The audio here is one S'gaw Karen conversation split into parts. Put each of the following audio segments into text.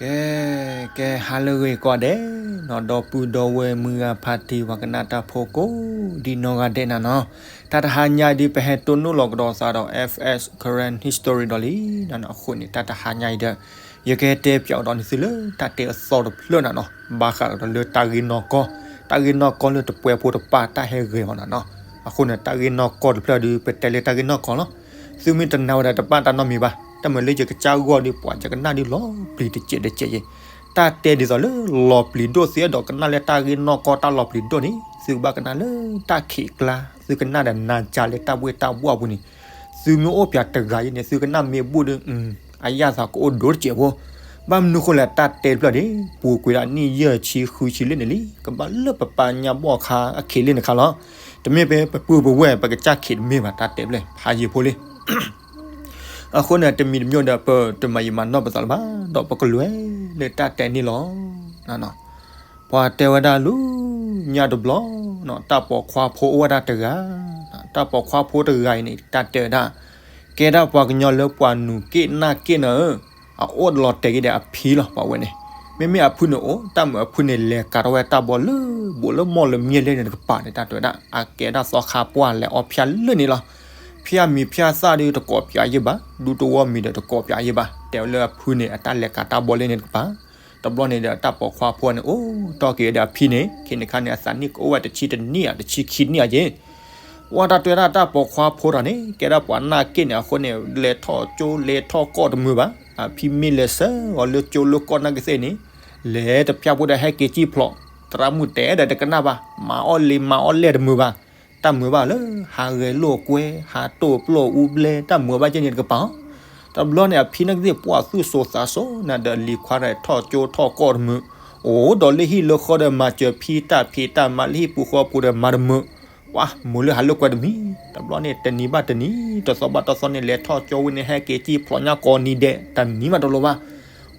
ကဲ, ကဲ ဟါလၢအဂ့ၤကိးဂၤဒဲးနီၤ, ဒီပုၢ်ဒီဝဲၢ်မုၢ်ဂၤဖါတံၢ် ပှၤကနၣ်တၢ်ဖိကိးဒံနီၢ်ဂၤဒဲးနၤနီၤ, တၢ်တဟါညါအံၤဒုးပဟဲတိၢ်နီၣ်လီၤကဒီးသးဒီး F S Karen History ဒီးလံနၤနီၤ, အဃိန့ၣ် တၢ်တဟါညါအံၤဒီး ယကဟဲတဲပၠးကဒီးန့ၢ်သုလၢတၢ်တဲအသီတဖျၢၣ်နၤနီၤ, ဘၣ်ဃးကဒီးလၢတၢ်ဂ့ၢ်နီၢ်ကီၢ်, တၢ်ဂ့ၢ်နီၢ်ကီၢ်လၢတပှဲၤဖိတပၢ်တၢ်ဟဲဂဲၤအီၤနၤနီၤ, အဃိန့ၣ် တၢ်ဂ့ၢ်နီၢ်ကီၢ်တဖျၢၣ်ဒုး ပတဲလၢတၢ်ဂ့ၢ်နီၢ်ကီၢ်လီၤ. သုမ့ၢ်တနာ်ဝဲဒၣ်တဘၣ်တၢ်နီတမံၤဘၣ်, တၢ်မၤလၢယကစၢ်ဂီၢ်ဒုး ပှၤယကနၣ်ဒုးလီၤပျံၤတစဲးတစဲးယဲ, တၢ်တဲဒ်သိးလၢလီၤပျံၤဒိၣ် သုအဲၣ်ဒိးကနၣ်လၢတၢ်ဂ့ၢ်နီၢ်ကီၢ်တၢ်လီၤပျံၤဒိၣ်န့ၣ် သုကဘၣ်ကနၣ်လၢတၢ်ခံးကျါ, သုကနၣ်ဒီးနၤကၢ်လၢတၢ်ဘှ့ၣ်တၢ်ဘှီၣ်အပူၤန့ၣ်, သုမ့ၢ်အိၣ်ပၠးတဂၤယဲန့ၣ် သုကနၣ်မ့ၢ်ဘူၣ်ဒုး အယၣ်သးကအိၣ်ဒိၣ်တစဲးဖိ, ဘၣ်မနုၤဃိလဲၣ် တၢ်တဲတဖျၢၣ်န့ၣ် ပူၤကွံာ်ဒၣ်နံၣ်ယဲၢ်ဆံဃုဆံလံန့ၣ်လံ, ကဘၣ်လၢပပာ်ညါဘီၣ်ခါအခ့လ့ၣ်န့ၣ်ခါလီၤ. တမ့ၢ်ဖဲပပုၢ်ပဝဲၢ် ပကစၢ်ခံးတမ့ၢ်ဘၣ်, တၢ်တဲဖျၢၣ်ဖးယံာ်ဖိလံ. အဃိန့ၣ် တမံၤတမံၤဒီး ပတမၤယံာ်မၤနီၢ်ပသးလၢၤဘၣ်, ဒီးပကလဲၤလၢတၢ်တဲန့ၣ်လီၤ. ပှၤတဲဝဲဒၣ်လၢညါတဘျီ, တၢ်ပိာ်ခွါဖိအိၣ်ဝဲဒၣ်တဂၤ, တၢ်ပိာ်ခွါဖိတဂၤအံၤန့ၣ် တၢ်တဲဝဲဒၣ် ကဲဒၣ်ပှၤကညီလၢပှၤနုာ်က့ၣ်နၢ်က့ၣ်နၤဧၢ, အအိၣ်ဒီးလီၤတဲာ်က့ၤဒီးအဖံလီၤ ပှၤဝဲန့ၣ်, မ့မ့ၢ်အဖုန့ၣ်အိၣ် တၢ်မုာ်အဖုန့ၣ်လဲၤကၤထီၣ်ဝဲတၢ်ဘီလၢဘူးလၢမီၢ်လၢမ့ၢ်လၢန့ၣ်တကပၤန့ၣ် တၢ်တဲဝဲဒၣ် အကဲဒၣ်သီခါပှၢ်လဲၤအီဖၠၣ်လၢန့ၣ်လီၤ. ဖၠၣ်မံၤဖၠၣ်သၣ်ဒုးတကိးပၠးယဲၢ်ဘၣ်, ဒူတဝီမံၤဒီးတကိးပၠးယဲၢ်ဘၣ်, တဲဝဲလၢအဖုန့ၣ်အတၢ်လဲၤကၤတၢ်ဘီလၢန့ၣ်တကပၤ. တဘျီန့ၣ်ဒီးတၢ်ပိာ်ခွါဖိန့ၣ် အိၣ်တီၢ်က့ၤဝဲဒီးအဖံန့ၣ်, ခဲန့ၣ်ခါန့ၣ် အသးနံၣ်ကအိၣ်ဝဲတဆံတနံၣ်ဧါ တဆံခံနံၣ်ဧါက့ၤ ပှၤတၢ်တဲဝဲဒၣ်တၢ်ပိာ်ခွါဖိတဂၤန့ၣ် ကဲဒၣ်ပှၤနၢ်က့ၣ်န့ၣ် အဃိန့ၣ် လဲၤထီၣ်ကၠိလဲၤထီၣ်ကီၢ်တမုာ်ဘၣ်, အဖံမ့ၢ်လဲၤဆှၢအီၤလၢကၠိလၢကီၢ်နာ်က့သ့ၣ်န့ၣ်, လဲၤတဖၠၣ်ဖိဒီးဟဲက့ၤစံၣ်ဖျိး, သရၣ်မုၣ်တဲဒီးတကနၣ်ဘၣ်, မၤအီၣ်လံမၤအီၣ်လဲၢ်တမုာ်ဘၣ်, တၢ်မုာ်ဘၣ်လၢ ဟးဂဲၤလိာ်ကွဲ ဟးတိၢ်ပျီၢ်အူဘျဲ တၢ်မုာ်ဘၣ်ကဲန့ၣ်တကပၤ. တဘျီန့ၣ် အဖံနာ်က့သ့ၣ် ပှၤသူၣ်စိၤသးစိၤနၤဒီး လံၤခွါဒီးထီၣ်ကၠိထီၣ်ကီၢ်တမုာ်, အိၣ်ဒီးလၢဟံၣ်လၢဃီဒီးမၤစၢၤဖံတၢ်ဖံးတၢ်မၤလၢဟံၣ်ပူၤဃီပူၤဒီးမၤတမုာ်, ပှၤမုာ်လၢဟးလိာ်ကွဲတမံၤ, တဘျီန့ၣ် တနံၤဘၣ်တနံၤ တသီဘၣ်တသီန့ၣ် လဲၤထီၣ်ကၠိဝံၤန့ၣ် ဟဲက့ၤစံၣ်ဖျိးညါကိးနံၤဒဲး တနံၤမးတလိၤဘၣ်.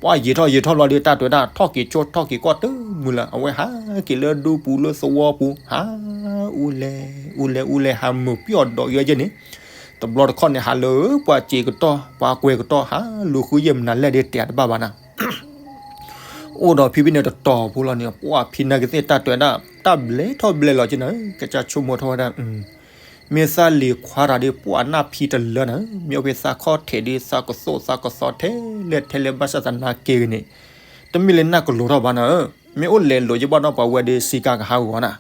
ပှၤယံာ်ထီၣ်ယံာ်ထီၣ်လီၤဒီး တၢ်တဲဝဲဒၣ် ထီၣ်က့ၤကၠိထီၣ်က့ၤကီၢ်တမုာ်လၢၤ, အဝဲဟးက့ၤလၢဒူပူၤလၢသဝီပူၤ ဟးအူလဲၢ်အူလဲၢ်အူလဲၢ် ဟးမုာ်ပျီၢ်ဒီးယဲကဲန့ၣ်, တဘျီတခီၣ်န့ၣ် ဟးလၢပှၤစံးကတီၢ် ပှၤကွဲးကတီၢ် ဟးလူၤဃုယဲၢ်မနုၤလဲၣ်ဒီးတဲတဘၣ်ဘၣ်နၤ အိၣ်ဒီးဖံဖဲန့ၣ်တတီၤဖိလီၤန့ၣ် ပှၤဖံနာ်က့သ့ၣ် တၢ်တဲဝဲဒၣ် တၢ်ဘျဲထီၣ်ဘျဲလီၤက့နၤ, ကစၢ်ဆိကမိၣ်ထီၣ်ဝဲဒၣ် မ့ၢ်သးလံၤခွါတဂၤဒီး ပှၤနၢ်ဖံတလၢနၤ, မ့ၢ်အိၣ်ဖဲသးခီၣ်ထံးဒီး သးကသိၣ်သးကသီထဲလဲၣ်ထဲလဲၣ် ဘၣ်ဆၣ်သနာ်က့ဂ့ၤန့ၣ်, တမ့ၢ်လၢနၢ်ကလိၤထီၣ်ဘၣ်နၤဧၢ, မ့ၢ်အိၣ်လဲၤလိာ်ယဘၣ်နီၢ်ပှၤဝဲဒီး စံးကါကဟးဂီၤနၤ.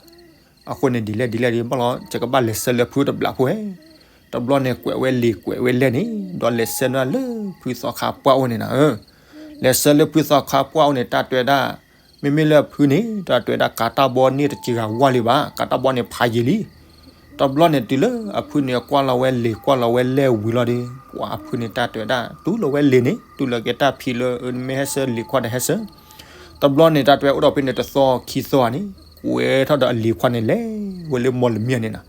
အဃိန့ၣ် ဒ်လဲၣ်ဒ်လဲၣ်ဒီး ဘၣ်လီၤ ယကဘၣ်လဲၤဆှၢလၢဖုတဘျီဖိဧဲ. တဘျီန့ၣ် ကွဲးဝဲလံာ်ကွဲးဝဲလဲၢ်န့ၣ် ဒီးလဲၤဆှၢနၤလၢဖုသီခါပှၢ်အိၣ်န့ၣ်နၤဧၢ. လဲၤဆှၢလၢဖုသီခါပှၢ်အိၣ်န့ၣ် တၢ်တဲဝဲဒၣ် မ့မ့ၢ်လၢအဖုန့ၣ် တၢ်တဲဝဲဒၣ် ကၤတၢ်ဘီန့ၢ်တစှၤဝါလံဘၣ်, ကၤတၢ်ဘီန့ၣ်ဖးယံာ်လံ. တဘျီန့ၣ် တုၤလၢအဖုန့ၣ် ကွၢ်လီၤဝဲလံာ်ကွၢ်လီၤဝဲလဲၢ်ဝံၤလီၤဒီး ပှၤအဖုန့ၣ် တၢ်တဲဝဲဒၣ် တူၢ်လီၤဝဲလံာ်န့ၣ် တူၢ်လီၤက့ၤတၢ်ဖံလၢ မ့ၢ်ဟဲဆှၢလံာ်ခွါဒီးဟဲဆှၢ တဘျီန့ၣ် တၢ်တဲဝဲအိၣ်ဒီးဖဲန့ၣ်တသီခံသီဧါန့ၣ် ကွဲးထီၣ်ဒီးအလံၤခွါန့ၣ် လဲၤဝဲလၢမီၢ်လမံၤန့ၣ်နီၤ.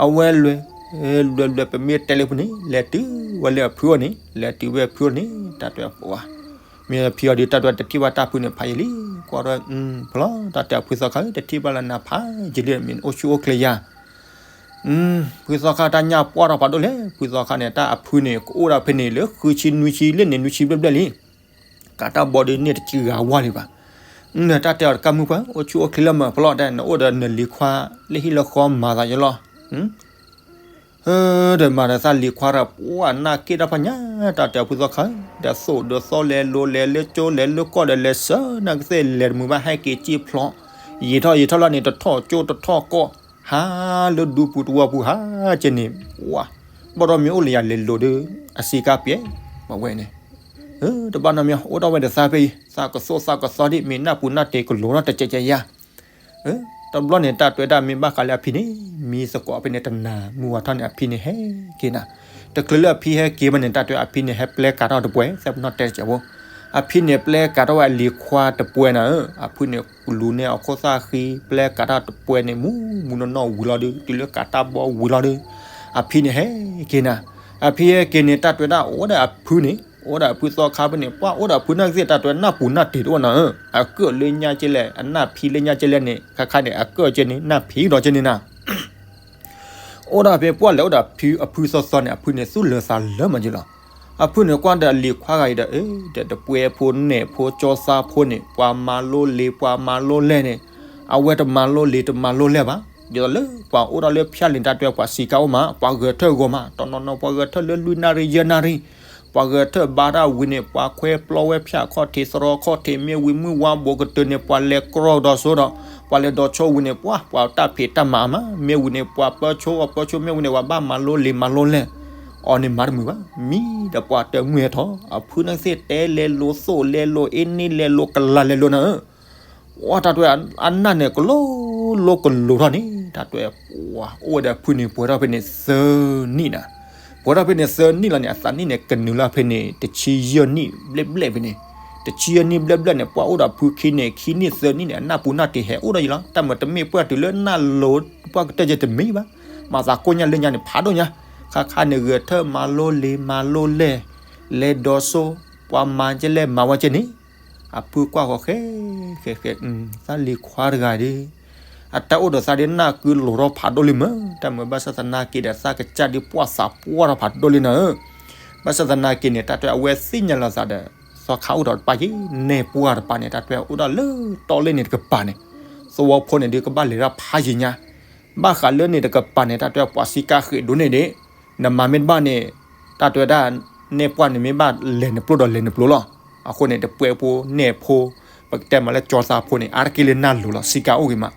အဝဲလဲၤ လဲၤလဲၤ ပမ့ၢ်တဲလၢဖုန့ၣ် လဲၤတုၤဝဲလၢအဖုအအိၣ်န့ၣ် လဲၤတုၤဝဲအဖုအအိၣ်န့ၣ် တၢ်တဲဝဲပှၤ မ့ၢ်ဖံအီၤဒီး တၢ်တဲဝဲတထံၣ်ဘၣ်တၢ်ဖုန့ၣ်ဖးယံာ်လံ ကွၢ်ထီၣ် ဖျီ တၢ်တဲအဖုသီခါဧၢ တထံၣ်ဘၣ်လၢနၤဖးယံာ်လံ မ့ၢ်နအိၣ်ဆူၣ်အိၣ်ချ့ယၤ ဖုသီခါတၢ်ညၣ်ပှၢ်ထီၣ်ဖးဒိၣ်လဲၣ် ဖုသီခါန့ၣ် တၢ်အဖုန့ၣ် ကအိၣ်ဒၣ်ဖဲန့ၣ်လၢဃုဆံနွံဆံလၢန့ၣ်နွံဆံဘျဲၣ်ဘျဲၣ်လံ ကးတၢ်ဘီဒီးန့ၢ်တစှၤဝါလံဘၣ်. နတၢ်တဲအီၤတကးမုၢ်ပှၢ် အိၣ်ဆူၣ်အိၣ်ချ့လၢမုၢ်ဖျီတဲ နအိၣ်ဒီးနလံၤခွါလၢဟံၣ်လၢဃီမၤသးယလီၤ ဒီးမၤဒီးသးလံၤခွါဒီး ပှၤနၢ်က့ၣ်တၢ်ဖးညါ တၢ်တဲအဖုသီခါ ဒီးသိၣ်ဒီးသီလဲၤလိၤလဲၤလၢကၠိလဲၤလၢကီၢ်ဒီးလဲၤဆှၢနၢ်ကသ့ၣ်လဲၤတမုာ်ဘၣ်ဟဲက့ၤစံၣ်ဖျိး ယံာ်ထီၣ်ယံာ်ထီၣ်လီၤန့ၣ် တထီၣ်ကၠိတထီၣ်ကီၢ် ဟးလၢဒူပူၤတဝီပူၤဟးကဲန့ၣ် ပှၤ ဘၣ်ဒီးမ့ၢ်အိၣ်လၢယၤလဲၤလိၤဒီး အစံးကါပျဲ ပှၤဝဲန့ၣ် တဘၣ်နီတမံၤ အိၣ်ထီၣ်ဝဲဒီးသးဖဲအံၤ သးကသိၣ်သးကသီဒ်မ့ၢ်နၢ်ပူၤနၢ်တ့ၤကလိၤထီၣ်တကဲးကဲးယၤ တဘျီန့ၣ် တၢ်တဲဝဲဒၣ်မ့ၢ်ဘၣ်ဃးလၢအဖံန့ၣ် မံသကိးဖဲန့ၣ်တနၤ မုၢ်ဝါထီၣ်န့ၣ် အဖံန့ၣ်ဟဲက့ၤနၤ တချုးလၢအဖံဟဲက့ၤဘၣ်န့ၣ် တၢ်တဲအဖံန့ၣ် ဟဲပျဲကၤထီၣ်တပှဲၤ သဲပနီၣ်တဲတစဲးဖိ အဖံန့ၣ်ပျဲကၤထီၣ်ဝဲအလံၤခွါတပှဲၤနၤဧၢ အဖုန့ၣ်လူၤန့ၢ်အခိၣ်သၣ်ဃံ ပျဲကၤထီၣ်တပှဲၤန့ၣ် မူမူနီၢ်နီၢ်ဝံၤလီၤဒီး တုၤလၢကၤတၢ်ဘီဝံၤလီၤဒီး အဖံန့ၣ်ဟဲက့ၤနၤ အဖံဟဲက့ၤန့ၣ် တၢ်တဲဝဲဒၣ်အိၣ်ဝဲဒၣ်အဖုန့ၣ် အိၣ်ဝဲဒၣ်အဖုသီခါဖဲန့ၣ် ပှၤအိၣ်ဒီးအဖုနၢ်ကသ့ၣ် တၢ်တဲဝဲနၢ်ပူၤနၢ်တ့ၤတအိၣ်နၤဧၢ အကၢၣ်လၢညါကဲလဲၣ် အနၢ်ဖံလၢညါကဲလဲၣ်န့ၣ် ခါခါန့ၣ် အကၢၣ်ကဲန့ၣ် နၢ်ဖံဒီးကဲန့ၣ်နၤ အိၣ်ဒၣ်ဖဲပှၢ်လဲၤအိၣ်ဒီးအဖုသီသီန့ၣ် အဖုန့ၣ်သူၣ်လၢသးလၢမးက့လီၤ. အဖုန့ၣ်ကွၢ်ဒီးအလံၤခွါဂၤအံၤဒီး အ့ ဒီးတပှဲၤဖိနဲၣ်ဖိကၠီသးဖိန့ၣ် ပှၤမၤလိလံာ်ပှၤမၤလိလဲၢ်န့ၣ် အဝဲတမၤလိလံာ်တမၤလိလဲၢ်ဘၣ်. ဒ်သိးလၢပှၤအိၣ်ဒီးလၢဖၠၣ်လံာ်န့ၣ် တၢ်တဲပှၤစံးကါအိၣ်မး ပှၤဂဲၤထၢၣ်ဂီၤမး တနီၤနီၤပှၤဂဲၤထၢၣ်လၢလွံၢ်နၣ်ရံၣ်ယဲၢ်နၣ်ရံၣ် ပှၤဂဲၤထၢၣ်ဘါတၢ်ဝံၤန့ၣ် ပှၤခွဲပျီဝဲဖၠၣ်ခီၣ်ထံးသရီခီၣ်ထံး မ့ၢ်ဝံၤမုၢ်ဝါဘူးကတၢၢ်န့ၣ် ပှၤလဲၤကြီဒီးဆိဒီး ပှၤလဲၤဒီးဆိဝံၤန့ၣ် ပှၤ ပှၤတၢ်ဖံးတၢ်မၤအါမး မ့ၢ်ဝံၤန့ၣ် ပှၤပၢဆိအီၤပၢဆိ မ့ၢ်ဝံၤန့ၣ် ပှၤဘၣ်မၤလိလံာ်မၤလိလဲၢ် အီၤန့ၣ်မၤတမုာ်ဘၣ်. မံဒီးပှၤတမုာ်ဟဲထီၣ် အဖုန့ၣ်သ့ၣ်တဲလဲၤလိၤသိၣ်လဲၤလိၤ အ့န့ၣ်လဲၤလိၤကလၤလဲၤလိၤနၤဧၢ ပှၤတၢ်တဲအနၢ်န့ၣ် ကလိလိကလိထီၣ်န့ၣ် တၢ်တဲ ပှၤအိၣ်ဝဲဒီးအဖုန့ၣ် ပှဲၤထီၣ်ဖဲန့ၣ်သၢနံၣ်နၤ ပှဲၤထီၣ်ဖဲန့ၣ်သၢနံၣ်လီၤန့ၣ် အသးနံၣ်န့ၣ် ကနုာ်လီၤဖဲန့ၣ် တဆံယဲၢ်နံၣ်ဘျဲၣ်ဘျဲၣ်ဖဲန့ၣ် တဆံယဲၢ်နံၣ်ဘျဲၣ်ဘျဲၣ်န့ၣ် ပှၤအိၣ်ဒီးဖုခံန့ၣ် ခံနံၣ်သၢနံၣ်န့ၣ် အနၢ်ပူၤနၢ်တ့ၢ်ဟဲအိၣ်ဒီးယံၤလီၤ. တၢ်မၤတမ့ၢ်ပှၢ်တုၤလၢနၢ်လိၤပှၢ်ကတၢၢ်ကဲတမ့ၢ်ဘၣ်. မၤသးကိၢ်ညါလၢညါန့ၣ် ဖးဒိၣ်ညါ ခါခါန့ၣ် ဂဲၤထၢၣ်မၤလိလံာ်မၤလိလဲၢ် လဲၤဒီးဆိ ပှၤမၤကဲလဲၣ်မၤဝဲကဲန့ၣ် အဖုကွၢ်ဃီဃဲ ဃဲဃဲ သးလံၤခွါတဂၤဒီး အတၢ်အိၣ်ဒီးသးဒ်နၢ်ကုလိၤထီၣ်ဖးဒိၣ်လံမး တၢ်မၤဘၣ်ဆၣ်သနာ်က့ဒီး သးကစၢ်ဒ်ပှၢ်သးပှၢ်ထီၣ်ဖးဒိၣ်လံနၤဧၢ ဘၣ်ဆၣ်သနာ်က့န့ၣ် တၢ်တဲအဝဲသ့ၣ်ညါလီၤသးဒီး သီခါအိၣ်ဒီးတပၢ်က့ နဲၣ်ပှၢ်တပၢ်န့ၣ် တၢ်တဲအိၣ်ဒီးလၢတီလ့ၣ်န့ၣ်တကပၤန့ၣ် သဝီဖိန့ၣ်ဒ်ကဘၣ်လဲၤဒၣ်ဖးယံၤညါ ဘၣ်ဃးလၢန့ၣ်တကပၤန့ၣ် တၢ်တဲပှၤစံးကါဃ့ၢ်ဒိၣ်န့ၣ်ဒ် နမၤမ့ၢ်တဘၣ်န့ၣ် တၢ်တဲဒၣ် နဲၣ်ပှၢ်န့ၣ်မ့ၢ်ဘၣ်လဲၤနပျိဒီးလဲၤနပျိလီၤ. အဃိန့ၣ် တပှဲၤဖိနဲၣ်ဖိ ပကတဲမးလၢကၠီသးဖိန့ၣ် အါတက့ၢ်လၢနၢ်လိၤလီၤ စံးကါအိၣ်ဂ့ၤမး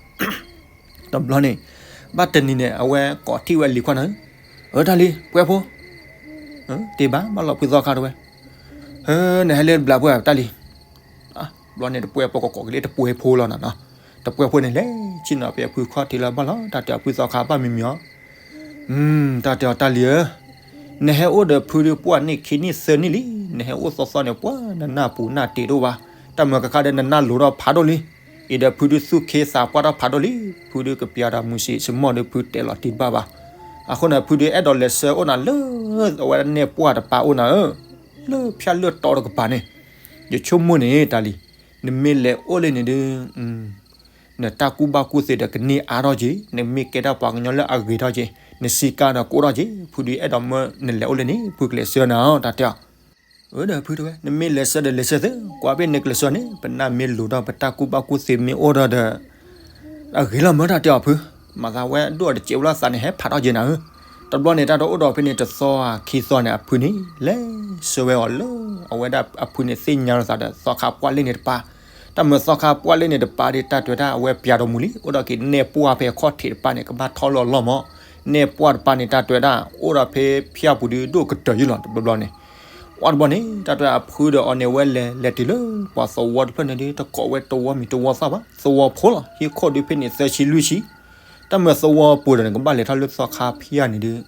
တဘျီန့ၣ် ဘၣ်တနံၤန့ၣ် အဝဲကိးထံၣ်ဝဲလံၤခွါန့ၣ် အၢ တၢ်လံၤ ပှဲၤဖိ တ့ၢ်ဘၣ် ဘၣ်လီၤဖုသီခါတဝဲ နဟဲလၢဘျးပှဲၤတၢ်လံၤ ဘျီန့ၣ် တပှဲၤဖိကကိးက့ၤလၢတပှဲၤဖိလီၤနၤနီၤ တပှဲၤဖိန့ၣ်လဲၤဆ့ၣ်နီၤဖဲအဖုခီၣ်ထံးလီၤဘၣ်လီၤ တၢ်တဲအဖုသီခါဘၣ်မံၤမံၤအီၤ တၢ်တဲအီၤတၢ်လံၤဧၢ နဟဲအိၣ်ဒီးဖုဒုးပှၢ်နံၣ်ခံနံၣ်သၢနံၣ်လံ နဟဲအိၣ်သီသီန့ၣ် ပှၤနနၢ်ပူၤနၢ်တ့ၢ်တအိၣ်ဘၣ် တၢ်မၤကခါဒီးနနၢ်လိၤထီၣ်ဖးဒိၣ်လံ အံၤဒီးဖုဒုးသူၣ်ခ့သးပှၢ်ထီၣ်ဖးဒိၣ်လံ ဖုဒုးကပျးဒီးမုၢ်ဆ့ၣ်ဆ့မိၢ်ဒီးဖုတဲလီၤတံၢ်တဘၣ်ဘၣ် အဃိန့ၣ် ဖုဒုးအဲၣ်ဒိးလဲၤဆှၢအိၣ်နၤလၢ အဝဲဒၣ်နဲၣ်ပှၢ်တပၤအိၣ်နၤဧၢ လၢဖၠၣ်လၢတီတကပၤန့ၣ် ယဆိကမိၣ်န့ၣ် တၢ်လံၤ နမ့ၢ်လဲၤအိၣ်လၢန့ၣ်ဒုး နတၢ်ကူၣ်ဘၣ်ကူၣ်သ့ဒီးကန့ၢ်အါထီၣ်က့ၤ နမ့ၢ်ကဲတၢ်ပှၤကညီလၢအဂ့ၤထီၣ်က့ၤ နစံးကါဒီးကအိၣ်ထီၣ်က့ၤ ဖုဒုးအဲၣ်ဒိးမၢနလဲၤအိၣ်လၢန့ၣ် ဖုကလဲၤဆှၢနၤအီၤ တၢ်တဲအီၤ အၢ ဒီးဖုတဲဝဲ နမ့ၢ်လဲၤဆှၢဒီးလဲၤဆှၢသ့ ကွၢ်ဖဲန့ၣ်ကလဲၤဆှၢန့ၣ် ပနၢ်မ့ၢ်လိၤဒီး ပတၢ်ကူၣ်ဘၣ်ကူၣ်သ့မ့ၢ်အိၣ်ဒီးဒီး အဂ့ၤလီၤမၢ တၢ်တဲအီၤဖု မၤသးဝဲဒိၣ်တစဲးဝဲလီၤသးန့ၣ် ဟဲဖးထီၣ်က့ၤနၤဧၢ တဘျီန့ၣ် တၢ်တအိၣ်ဒီးဖဲန့ၣ်တသီခံသီန့ၣ် အဖုန့ၣ် လဲၤဆှၢဝဲအီၤလၢ အဝဲဒၣ်အဖုန့ၣ်သ့ၣ်ညါလီၤသးဒီး သီခါပှၢ်လ့ၣ်န့ၣ်တပၤ တၢ်မၤသီခါပှၢ်လ့ၣ်န့ၣ်တပၤဒီး တၢ်တဲဝဲဒၣ် အဝဲပျးဒီးမူၤလံ အိၣ်ဒီးက့ၤနဲၣ်ပှၢ်ဖဲခီၣ်ထံးတပၤန့ၣ် ကဘၣ်ထီၣ်လၢအလီၢ်မး နဲၣ်ပှၢ်တပၤန့ၣ် တၢ်တဲဝဲဒၣ် အိၣ်ဒီးဖဲဖၠၣ်ပူၤဒုးဒိၣ်ကတၢၢ်ယုၢ်လီၤ တဘျီဘျီန့ၣ် ဝဲတဘျီန့ၣ် တၢ်တဲဝဲဒၣ်အဖုဒီးအီၤန့ၣ် ဝဲလဲၤလဲၤတုၤလၢ ပှၤသဝီတဖျၢၣ်န့ၣ်ဒုး တကိးဝဲတဝီမံၤတဝီသၣ်ဘၣ် သဝီဖိလီၤ ဟံၣ်ခိၣ်ဒုးဖဲန့ၣ်သၢဆံလွံၢ်ဆံ တၢ်မၤသဝီပူၤဒီးန့ၣ် ကဘၣ်လဲၤထီၣ်လၢသီခါဖၠၣ်န့ၣ်ဒုး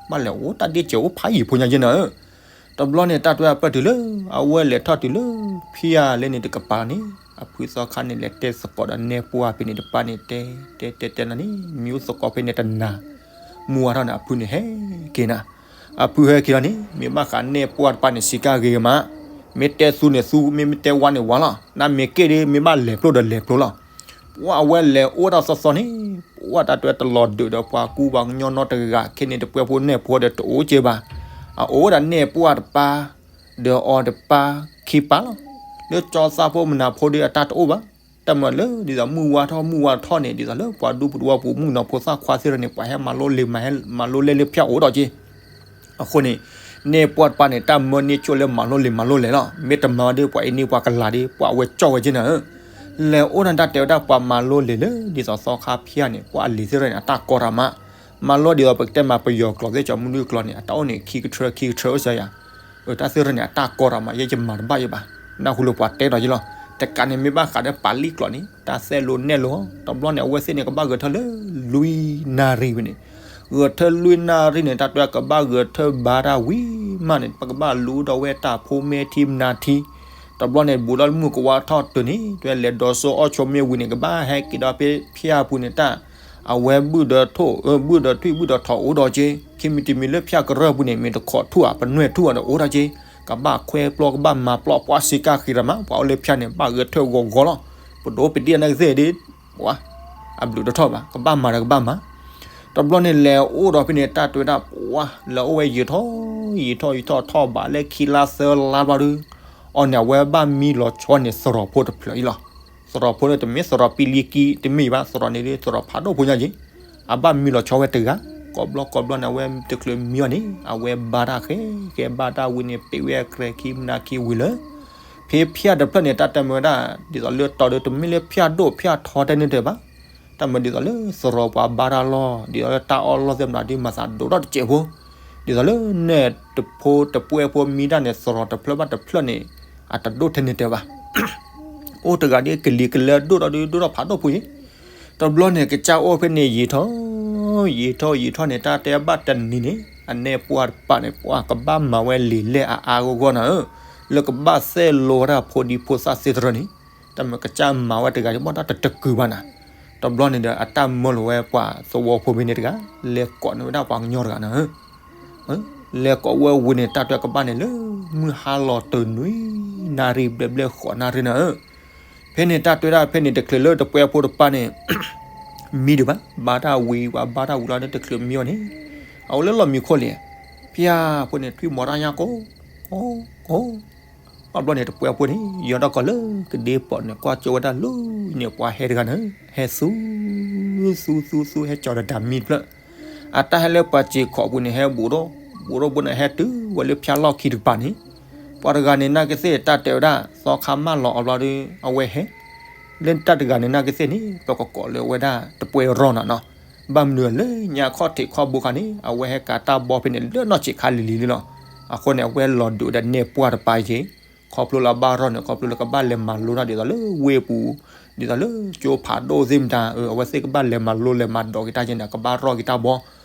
ဘၣ်လဲၤအိၣ်တၢ်ဒ့ၣ်စဲးအိၣ်ဖးယံၤဖိညါယဲၢ်နၤဧၢ တဘျီန့ၣ် တၢ်တဲဝဲဒၣ်ပၢၢ်တုၤလၢ အဝဲလဲၤထီၣ်တုၤလၢ ဖၠၣ်လ့ၣ်န့ၣ်တကပၤန့ၣ် အဖုသီခါန့ၣ် လဲၤတဲသကိးဒီးနဲၣ်ပှၢ်ဖဲန့ၣ်တပၤန့ၣ် တဲတဲတဲတဲနၤန့ၣ် မံၤအိၣ်သကိးဖဲန့ၣ်တနၤ မုၢ်ဝါထီၣ်န့ၣ် အဖုန့ၣ်ဟဲက့ၤနၤ အဖုဟဲက့ၤလီၤန့ၣ် မ့ၢ်ဘၣ်ဃးနဲၣ်ပှၢ်တပၤန့ၣ် စံးကါဂ့ၤဂ့ၤမး မ့ၢ်တဲသူန့ၣ်သူ မ့ၢ်မ့ၢ်တဲဝါန့ၣ်ဝါလီၤ နမ့ၢ်က့ၣ်ဒီး မ့ၢ်ဘၣ်လဲၤပျိဒီးလဲၤပျိလီၤ ပှၤအဝဲလဲၤအိၣ်ဒၣ်သီသီန့ၣ် ပှၤတၢ်တဲဝဲတလီၤဒုးဒီးပှၤကူပှၤကညီနီတဂၤခဲန့ၣ် တပှဲၤဖိနဲၣ်ဖိဒီးတအိၣ်ကဲဘၣ် အအိၣ်ဒၣ်နဲၣ်ပှၢ်တပၤ ဒီးအီၤတပၤခံပၤလီၤ လၢကၠီသးဖိမနၤဖိဒီးအတၢ်တအိၣ်ဘၣ် တၢ်မၤလၢဒ်သိးမုၢ်ဝါထီၣ်မုၢ်ဝါထီၣ်န့ၣ် ဒ်သိးလၢပှၤဒူပူၤသဝီပူၤ မုၣ်ကနီၤဖိသၣ်ခွါသ့ၣ်တဖၣ်န့ၣ် ပှၤဟဲမၤလိလံာ်မၤလိလဲၢ်လၢဖၠၣ်အိၣ်ဒီးက့ အဃိန့ၣ် နဲၣ်ပှၢ်တပၤန့ၣ် တၢ်မၢန့ၢ်ဆိၣ်လၢမၤလိလံာ်မၤလိလဲၢ်လီၤ မ့ၢ်တမၤဒီးပှၤအ့န့ၢ်ပှၤကလၤဒီး ပှၤအဝဲကၠီၣ်ဝဲက့နၤဧၢ လဲၤအိၣ်ဒၣ်တၢ်တဲဝဲဒၣ်ပှၤမၤလိလံာ်လၢ ဒ်သိးသီခါဖၠၣ်န့ၣ် ပှၤအလံၤသ့ၣ်တဖၣ်န့ၣ် အတၢ်ကီတၢ်မး မၤလိဒ်သိးပကတဲမးပယီၤကျိာ်သ့ၣ် ကၠီမုၢ်နုၢ်ကျိာ်န့ၣ် အတၢ်အိၣ်န့ၣ် ခံကထြၢ ခံကထြၢအိၣ်စၢၤယၤ တၢ်သ့ၣ်တဖၣ်န့ၣ် အတၢ်ကီတၢ်မး ယဲယမၤတဘၣ်ယဲဘၣ် နၢ်ဟူလၢပှၤတဲဒီးယဲလီၤ တကးန့ၣ်မ့ၢ်ဘၣ်ဃးဒီးပာ်လံကျိာ်န့ၣ် တၢ်သဲလိနဲၣ်လိ တဘျီန့ၣ် အဝဲသ့ၣ်န့ၣ် ကဘၣ်ဂဲၤထၢၣ်လၢ လွံၢ်နၣ်ရံၣ်ဝံၤန့ၣ် ဂဲၤထၢၣ်လွံၢ်နၣ်ရံၣ်န့ၣ် တၢ်တဲကဘၣ်ဂဲၤထၢၣ်ဘါတၢ်ဝံၤမးန့ၣ် ပကဘၣ်လူဒီးဝဲတၢ်ဖိမဲထံမနၤထံ တဘျီန့ၣ် ဘူးဒီးမုၢ်ကဝါထီၣ်တုၤန့ၣ် တဲလဲၤဒီးစိအီၣ်ဆိမ့ၢ်ဝံၤန့ၣ် ကဘၣ်ဟဲက့ၤဒီးဖဲဖၠၣ်ပူၤန့ၣ်တၢ် အဝဲဘုၣ်ဒီးထိၣ် ဘုၣ်ဒီးထွံၣ်ဘုၣ်ဒီးထိၣ်အိၣ်ဒီးက့ ခံမံၤတမံၤလၢဖၠၣ်ကရၢၢ်ပူၤန့ၣ် မ့ၢ်တခိးထူၣ်ဧါ ပနွဲၣ်ထူၣ်ဧါဒီးအိၣ်ဒီးက့ ကဘၣ်ခွဲပျီ ကဘၣ်မၤပျီ ပှၤစံးကါဃ့ရၤမး ပှၤအိၣ်လၢဖၠၣ်န့ၣ် ဘၣ်ဂဲၤထၢၣ်ဂီၤဂီၤလီၤ ပဒိးပဒံၣ်အနၢ်ကသ့ၣ်ဒ် ပှၤ အဘျုးတထီၣ်ဘၣ် ကဘၣ်မၤဒီးကဘၣ်မၤ တဘျီန့ၣ် လဲၤအိၣ်ဒီးဖဲန့ၣ် တၢ်တဲဝဲဒၣ် ပှၤ လဲၤအိၣ်ဝဲယံာ်ထီၣ် ယံာ်ထီၣ်ယံာ်ထီၣ်ထီၣ်ဘးလၢခံလါသၢလါဘျီဒုး အီၤန့ၣ် အဝဲဘၣ်မံလီၤဆီန့ၣ် သရိာ်ဖိတဖျၢၣ်အံၤလီၤ. သရိာ်ဖိန့ၣ် တမ့ၢ်သရိာ်ပံလံကံ တမ့ၢ်ဘၣ် သရိာ်န့ၣ်ဒုး သရိာ်ဖးဒိၣ်ဖိညါက့ၤ အဘၣ်မံလီၤဆီဝဲတဂၤ, ကိးဘျီကိးဘျီန့ၣ် အဝဲတချုးမံအီၤန့ၣ် အဝဲဘါတၢ်ဃဲဃဲဘါတၢ်ဝံၤန့ၣ် ပ့းဝဲအကြဲၤခံမနၤခံဝံၤလၢ ဖဲဖၠၣ်တဖျၢၣ်န့ၣ် တၢ်တဲမ့ၢ်ဝဲဒၣ် ဒ်သိးလၢတီၤဒုး တမ့ၢ်လၢဖၠၣ်ဒိၣ်ဖၠၣ်ထီတဲန့ၣ်တဘၣ်, တၢ်မ့ၢ်ဒ်သိးလၢသရိာ်ပှၤဘါတၢ်လီၢ် ဒ်သိးလၢတၢ်အီၣ်လီၢ်သ့ၣ်မနုၤဒုး မၤသးဒိၣ်ထီၣ်တစဲးဖိ, ဒ်သိးလၢနဲၣ်တဖိတပှဲၤဖိမံတၢ်န့ၣ် သရိာ်တဖျၢၣ်ဘၣ်တဖျၢၣ်န့ၣ် အတဒိၣ်ထဲန့ၣ်တဲဘၣ် အိၣ်တဂၤဒ်ကလံၤကလၢဒိၣ်ထီၣ်ဒုး ဒိၣ်ထီၣ်ဖးဒိၣ်ဖိအံၤ, တဘျီန့ၣ် ကစၢ်အိၣ်ဖဲန့ၣ် ယံာ်ထီၣ် ယံာ်ထီၣ်ယံာ်ထီၣ်န့ၣ် တၢ်တဲဘၣ်တနံၤန့ၣ် အနဲၣ်ပှၢ်တပၤန့ၣ် ပှၤကဘၣ်မၤဝဲလံာ်လဲၢ်အါအါဂီၢ်ဂီၢ်နၤဧၢ, လၢကဘၣ်သဲၣ်လိဝဲဒၣ်ဖိဒံဖိသၣ်သ့တရၢန့ၣ်, တၢ်မ့ၢ်ကစၢ်မၤဝဲတဂၤဒ်ဘၣ်တၢ်တတကုာ်ဘၣ်နၤ, တဘျီန့ၣ်ဒီး အတၢ်မၢလီၤဝဲပှၤသဝီဖိဖဲန့ၣ်တဂၤ, လဲၤကိးန့ၢ်ဝဲဒၣ်ပှၤကညီတဂၤနၤဧၢ လဲၤကိးဝဲဝံၤန့ၣ် တၢ်တဲကဘၣ်န့ၣ်လၢ မုၢ်ဟါလီၤတုၤနွံနၣ်ရံၣ်ဘျဲၣ်ဘျဲၣ်ဃိးနၣ်ရံၣ်နၤဧၢ, ဖဲန့ၣ်တၢ်တဲဒၣ်ဖဲန့ၣ် တချုးလၢတပှဲၤဖိတပၤန့ၣ် မံဒံးဘၣ် ဘါတၢ်ဝံၤ ပှၤဘါတၢ်ဝံၤလီၤန့ၣ် တချုးမံအီၤန့ၣ် အအိၣ်လၢလီၢ်မံခိၣ်လံ, ဖၠၣ်ဖိန့ၣ် ထွံၣ်မီၤတၢ်ညၣ်ကိး ကိးကိး ဘၣ်ဘျီန့ၣ် တပှဲၤဖိန့ၣ် ယီၤထီၣ်ကီးလၢကဒ့ပီးန့ၣ် ကွၢ်ကၠိဝဲဒၣ်လၢန့ၣ် ပှၤဟဲတဂၤန့ၣ် ဟဲသူ သူသူသူ ဟဲကၠီၤဒီးတၢ်မံတဖျၢၣ်, အတၢ်ဟဲလၢပှၤစ့ၤခိးပူၤန့ၣ် ဟဲဘူးဒီး ဘူးဒီးဘူးန့ၣ် ဟဲတုၤဝဲလၢဖၠၣ်လီၢ်ခံတကပၤန့ၣ်, ပှၤတဂၤန့ၣ် နာ်က့သ့ၣ် တၢ်တဲဝဲဒၣ် သီခါမၢလီၤအီၤဘျီဒီး အဝဲဟဲ လၢတၢ်တဂၤန့ၣ် နာ်က့သ့ၣ်န့ၣ် ပကကိးလၢအဝဲဒၣ် တပှဲၤရီၢ်နၤနီၤ, ဘၣ်မနုၤလၢညါခီၣ်ထံးခီၣ်ဘိခါန့ၣ် အဝဲဟဲကၤတၢ်ဘီဖဲန့ၣ် လၢနီၢ်ဆံးခါလံၤလံၤလံလီၤ, အဃိန့ၣ် အဝဲလီၤဒုးဒီးနဲၣ်ပှၢ်တပၤက့ၤ, ခီဖျိလၢအဘၣ်ရီၢ်န့ၣ် ခီဖျိလၢကဘၣ်လဲၤမၤလိတၢ်ဒ်သိးလၢဝ့ၢ်ပူၤ, ဒ်သိးလၢကၠိဖးဒိၣ်သ့ၣ်မတၤ အဝဲသ့ၣ်ကဘၣ်လဲၤမၤလိလဲၤမၤဒိးက့ၤတၢ်က့ၤန့ၣ် ကဘၣ်ရီၢ်က့ၤတၢ်ဘီ,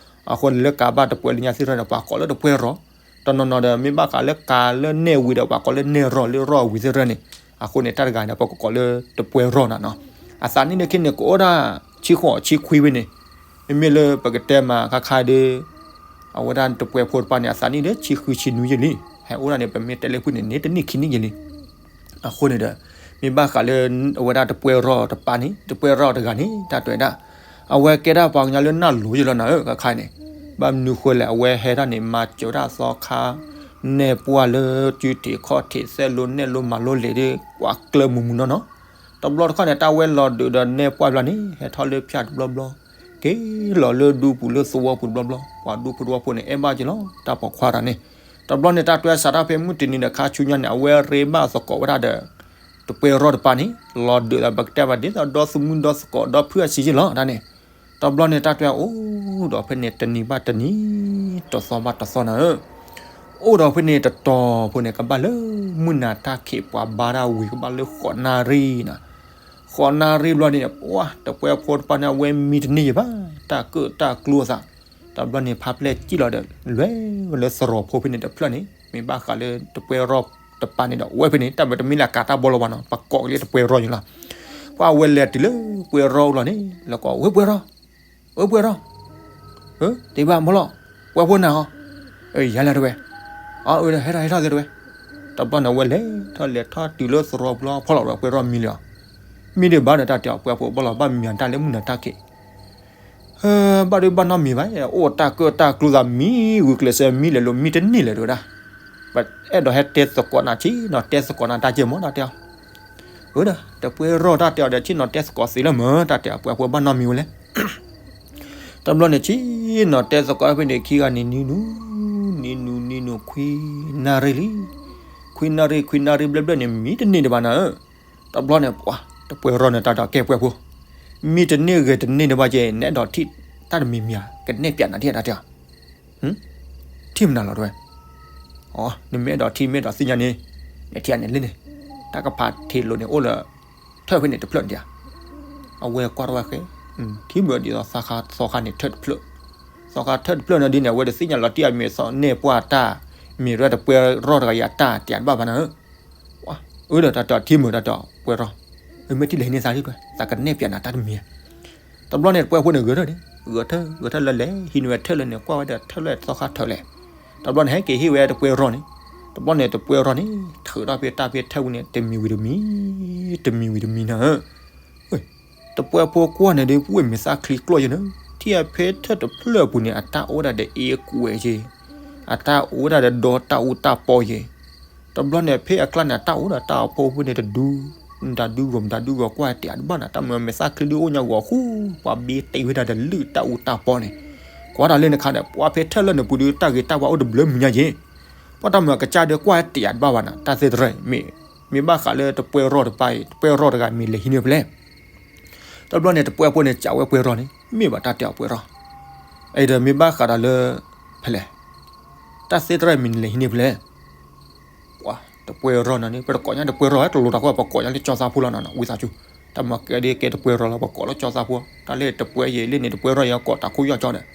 အဃိန့ၣ်လၢကးဘၣ်တပှဲၤလၢညါသ့ၣ်ထီၣ်န့ၣ် ပှၤကိးလၢတပှဲၤရီၢ်, တနီၤနီၤဒီး မ့ၢ်ဘၣ်ဃးလၢကးလၢနဲၣ်ဝံၤဒီး ပှၤကိးလၢနဲၣ်ရီၢ်လၢရီၢ်ဝံၤသ့ၣ်ထီၣ်န့ၣ်, အဃိန့ၣ် တၢ်တဂၤန့ၣ် ပကကိးလၢတပှဲၤရီၢ်နၤနီၤ, အသးနံၣ်န့ၣ်ခဲန့ၣ် ကအိၣ်ဒၣ်ဆံဃိးဆံခွံဝဲန့ၣ်, မ့မ့ၢ်လၢပကတဲမးခါခါဒီး အဝဲဒၣ်တပှဲၤဖိတပၤန့ၣ် အသးနံၣ်ဒီးဆံဃုဆံနွံယဲလံ, ဟဲအိၣ်ဒၣ်န့ၣ် ပမ့ၢ်တဲလၢဖုၣ်န့ၣ် န့ၢ်တနံၣ်ခံနံၣ်ယဲလံ, အဃိန့ၣ်ဒီး မ့ၢ်ဘၣ်ဃးလၢအဝဲဒၣ်တပှဲၤရီၢ်တပၤန့ၣ် တပှဲၤရီၢ်တဂၤန့ၣ် တၢ်တဲဝဲဒၣ် အဝဲကဲဒၣ်ပှၤကညီလၢနၢ်လိၤယဲလီၤနၤဧၢ ခါခါန့ၣ်, ဘၣ်မနုၤဃိလဲၣ် အဝဲဟဲဒၣ်န့ၣ် မၤစၢၤဝဲဒၣ်သီခါ နဲၣ်ပှၢ်လၢကၠူထံးခီၣ်ထံး သဲလိနဲၣ်လိမၤလိလဲၤဒီး ကွၢ်ကျၢၢ်မုာ်မုာ်နီၢ်နီၢ်, တဘျီတခီၣ်န့ၣ် တၢ်ဝဲလီၤဒုးဒီးနဲၣ်ပှၢ်ဘျီန့ၣ် ဟဲထီၣ်လၢဖၠၣ်တဘျီဘျီ က့ၤလီၤလၢဒူပူၤလၢသဝီပူၤတဘျီဘျီ, ပှၤဒူဖိသဝီဖိန့ၣ် အဲၣ်ဘၣ်က့ၤလီၤ တၢ်ပိာ်ခွါတဂၤန့ၣ်, တဘျီန့ၣ် တၢ်တဲစးထီၣ်ဖဲမုၢ်တနံၤဒီးခါဆူညါန့ၣ် အဝဲရ့ဘၣ်သကိးဝဲဒၣ်ဒီး တပှဲၤရီၢ်တပၤန့ၣ် လီၤဒုးဒီး ပကတဲဘၣ်ဒ်သိးဒီသမုၢ်ဒီသကိးဒီဖုၣ်အဆံးယဲလီၤတၢ်န့ၣ်, တဘျီန့ၣ် တၢ်တဲအိၣ်ဒီးဖဲန့ၣ် တနံၤဘၣ်တနံၤ တသီဘၣ်တသီနၤဧၢ အိၣ်ဒီးဖဲန့ၣ်တတီၤဖိန့ၣ် ကဘၣ်လၢမုၢ်နၤတၢ်ခံး ပှၤဘါတၢ်ဝံၤ ကဘၣ်လၢဃိးနၣ်ရံၣ်နၤ, ဃိးနၣ်ရံၣ်ဘျီန့ၣ် ပှၤတပှဲၤဖိတပၤန့ၣ် အဝဲမံတန့ၢ်ယံၤဘၣ် တၢ်ကၢၣ်တၢ်ကျူအသး, တဘျီန့ၣ် ဖးဖျဲၣ်စံၣ်လီၤဒီး လဲၤဝဲလၢသရိာ်ဖိဖဲန့ၣ်တဖျၢၣ်န့ၣ် မ့ၢ်ဘၣ်ဃးလၢတပှဲၤရီၢ်တပၤန့ၣ်ဒီး အဝဲဖဲန့ၣ် တၢ်မ့ၢ်တမံၤလၢအကးတၢ်ဘီလီၤဘၣ်နီၤ ပကိးက့ၤလၢတပှဲၤရီၢ်ယံၤလီၤ, ပှၤဝဲလဲၤတုၤလၢပှဲၤရီၢ်အိၣ်လီၤန့ၣ် လဲၤကိး ဝဲပှဲၤရီၢ် ဝဲပှဲၤရီၢ် ဧၢ တ့ဘၣ်မၢလီၤ ပှဲၤဖိနၤဟီ ယၤလဲၣ်တဝဲ, အၢ ဟဲထီၣ်ဟဲထီၣ်သ့တဝဲ, တဘျီန့ၣ် အဝဲလဲၤထီၣ်လဲၤထီၣ်တုၤလၢသရိာ်ပူၤလီၤ ဖီၣ်လီၤဒီးပှဲၤရီၢ်မံလံအီၤ, မံဒံးဘၣ်ဒီးတၢ်တဲအီၤ ပှဲၤဖိဘၣ်လီၤ ဘၣ်မံၤတၢ်လၢမုၢ်နၤတၢ်ခံး ဘၣ်ဒုးဘၣ်နီတမံၤဘၣ်, အိၣ်တၢ်ကၢၣ်တၢ်ကျူသးမံ ဂုာ်ကျဲးစၢးမံလဲၤလိာ်မံတန့ၢ်လဲၣ်တဝဲဒၣ်, ပအဲၣ်ဒိးဟဲတဲသကိးနၤဆံးနီၤ တဲသကိးနၤတၢ်ကဲမၢ တၢ်တဲအီၤ, အၢ ဒီးတပှဲၤရီၢ်တၢ်တဲအီၤဒီး ဆံးနီၤတဲသကိးသ့လၢမၢ တၢ်တဲအီၤ ပှဲၤဖိဘၣ်နီတမံၤဝဲလဲၣ် တဘျီန့ၣ် ဆံးနီၤတဲသကိးဖဲန့ၣ် ခံဂၤန့ၣ် နံၤနူၤ နံၤနူၤ နံၤနူၤ ခွံနၣ်ရံၣ်လံ, ခွံနၣ်ရံၣ် ခွံနၣ်ရံၣ်ဘျဲၣ်ဘျဲၣ်န့ၣ် မံတန့ၢ်ဒံးဘၣ်နၤဧၢ, တဘျီန့ၣ် ပှၤ တပှဲၤရီၢ်န့ၣ် တၢ်ဒီးကဲပှဲၤဖိ, မံတန့ၢ်ဂဲၤတန့ၢ်ဒံးဘၣ်က့ၤ နအဲၣ်ဒိးထံၣ်တၢ်တမံၤမံၤဧါ ကနဲၣ်ပၠးနၤထံၣ်တၢ်တဲအီၤ ထံၣ်မနုၤလီၤတဝဲ, အ နမ့ၢ်အဲၣ်ဒိးထံၣ် မ့ၢ်အဲၣ်ဒိးသ့ၣ်ညါန့ၣ် နထံၣ်အန့ၣ်လံန့ၣ်, တၢ်ကဖးထံးလိၤန့ၣ် အိၣ်လၢ ထၢၣ်ဖဲန့ၣ်တဖျၢၣ်န့ၣ်ဧါ, အဝဲကွၢ်ထီၣ်ဝဲဃဲ, ထံၣ်မုာ်ဒ်သိးသီခါန့ၣ်ထၢၣ်တဖျၢၣ်, သီခါထၢၣ်တဖျၢၣ်န့ၣ်ဒ်န့ၣ် အဝဲတသ့ၣ်ညါလီၤတံၢ်အမ့ၢ်သီ နဲၣ်ပှၢ်တၢ် မ့ၢ်ရဲတပှဲၤရီၢ်တဂၤယၤတၢ်တဲတဘၣ်ဘၣ်နၤဧၢ အၢ ဒီးတၢ်တဲထံၣ်မုာ်တၢ်တဲပှဲၤရီၢ်, မ့ၢ်ထံၣ်လဲၤဟံးန့ၢ်သးဒ်တဝဲ သးကနဲၣ်ပၠးနၤတၢ်တမံၤဧါ တဘျီန့ၣ် တပှဲၤဖိန့ၣ်ဂဲၤထၢၣ်န့ၣ် ဂဲၤထၢၣ် ဂဲၤထၢၣ်လၢလဲၤ ဟံးန့ၢ်ဝဲထၢၣ်လၢန့ၣ် ကွၢ်ဝဲဒီးထၢၣ်လၢသီခါထၢၣ်လဲၣ်, တဘျီန့ၣ် ဟဲက့ၤဟ့ၣ်ဝဲတပှဲၤရီၢ်န့ၣ်, တဘျီန့ၣ် တပှဲၤရီၢ်န့ၣ် ထုးထီၣ်ဖဲတၢ်ဖဲထၢၣ်ဝံၤန့ၣ် တမံၤဝံၤတမံၤ, တမံၤဝံၤတမံၤနၤဧၢ တပှဲၤဖိကွၢ်န့ၣ်ဒီး ပဝဲမ့ၢ်သးချံကျိၣ်ယဲၢ်န့ၣ် ထံၣ်အဖဲထၢၣ်တဖျၢၣ်အပူၤန့ၣ် အတၢ်အိၣ်ဒၣ်ဒီးအ့ကွဲးက့ၤ, အတၢ်အိၣ်ဝဲဒၣ်ဒီးဒီတၢ်အူတၢ်ပီယဲၢ်, တဘျီန့ၣ်ဖဲအကျါန့ၣ် အတၢ်အိၣ်ဒီးတၢ်အဖိအဖိန့ၣ်တဒု, တၢ်ဒုဂီၢ်မတၤဒုဂီၢ်ကွၢ်တဲအတဘၣ်န့ၣ် တၢ်မၤမဲာ်သၣ်ချံဒုအိၣ်ညါဂီၢ်ဃူ, ပှၤဘ့တ့ဝဲဒၣ်ဒီးလုၢ်တၢ်အူတၢ်ပီန့ၣ်, ကွၢ်တၢ်လၢန့ၣ်ခါဒီး ပှၤဖဲထၢၣ်လၢန့ၣ်ပူၤဒုး တၢ်ဂ့ၤတၢ်ဝါအိၣ်တဘျုးမံၤညါယဲၢ်, ပှၤတၢ်မၤကစၢ်ဒီးကွၢ်တဲအတဘၣ်ဘၣ်န့ၣ် တၢ်သ့ၣ်သရၣ်, မ့ၢ်ဘၣ်ဃးလၢတပှဲၤရီၢ်တပၤအံၤ တပှဲၤရီၢ်တဂၤမ့ၢ်လဲၤဟံးန့ၢ်ဖဲလဲၣ် တဘျီန့ၣ် တပှဲၤဖိန့ၣ် စံးဝဲပှဲၤရီၢ်န့ၣ် မ့ၢ်ဘၣ်တၢ်တဲအီၤပှဲၤရီၢ်, အံၤဒီးမ့ၢ်ဘၣ်ဃးဒီးလၢ ဖဲလဲၣ်, တၢ်သ့ၣ်သရၣ်မ့ၢ်နလဲၤဟံးန့ၢ်ဖဲလဲၣ်, ပှၤတပှဲၤရီၢ်နီၤန့ၣ် ပတကိးညါတပှဲၤရီၢ် တလိၤတၢ်ဃိ ပကိးညါလၢကၠီသးဖိလီၤနီၤ ဝံသးစူၤ, တၢ်မၤကဲဒ်ကဲတပှဲၤရီၢ်လီၤ ပကိးလၢကၠီသးဖိ, တၢ်လၢတပှဲၤယဲၢ်လၢန့ၣ် တပှဲၤရီၢ်ယဲၢ်ကိးတၢ်ခိၣ်ယီၢ်ကၠီဒီး,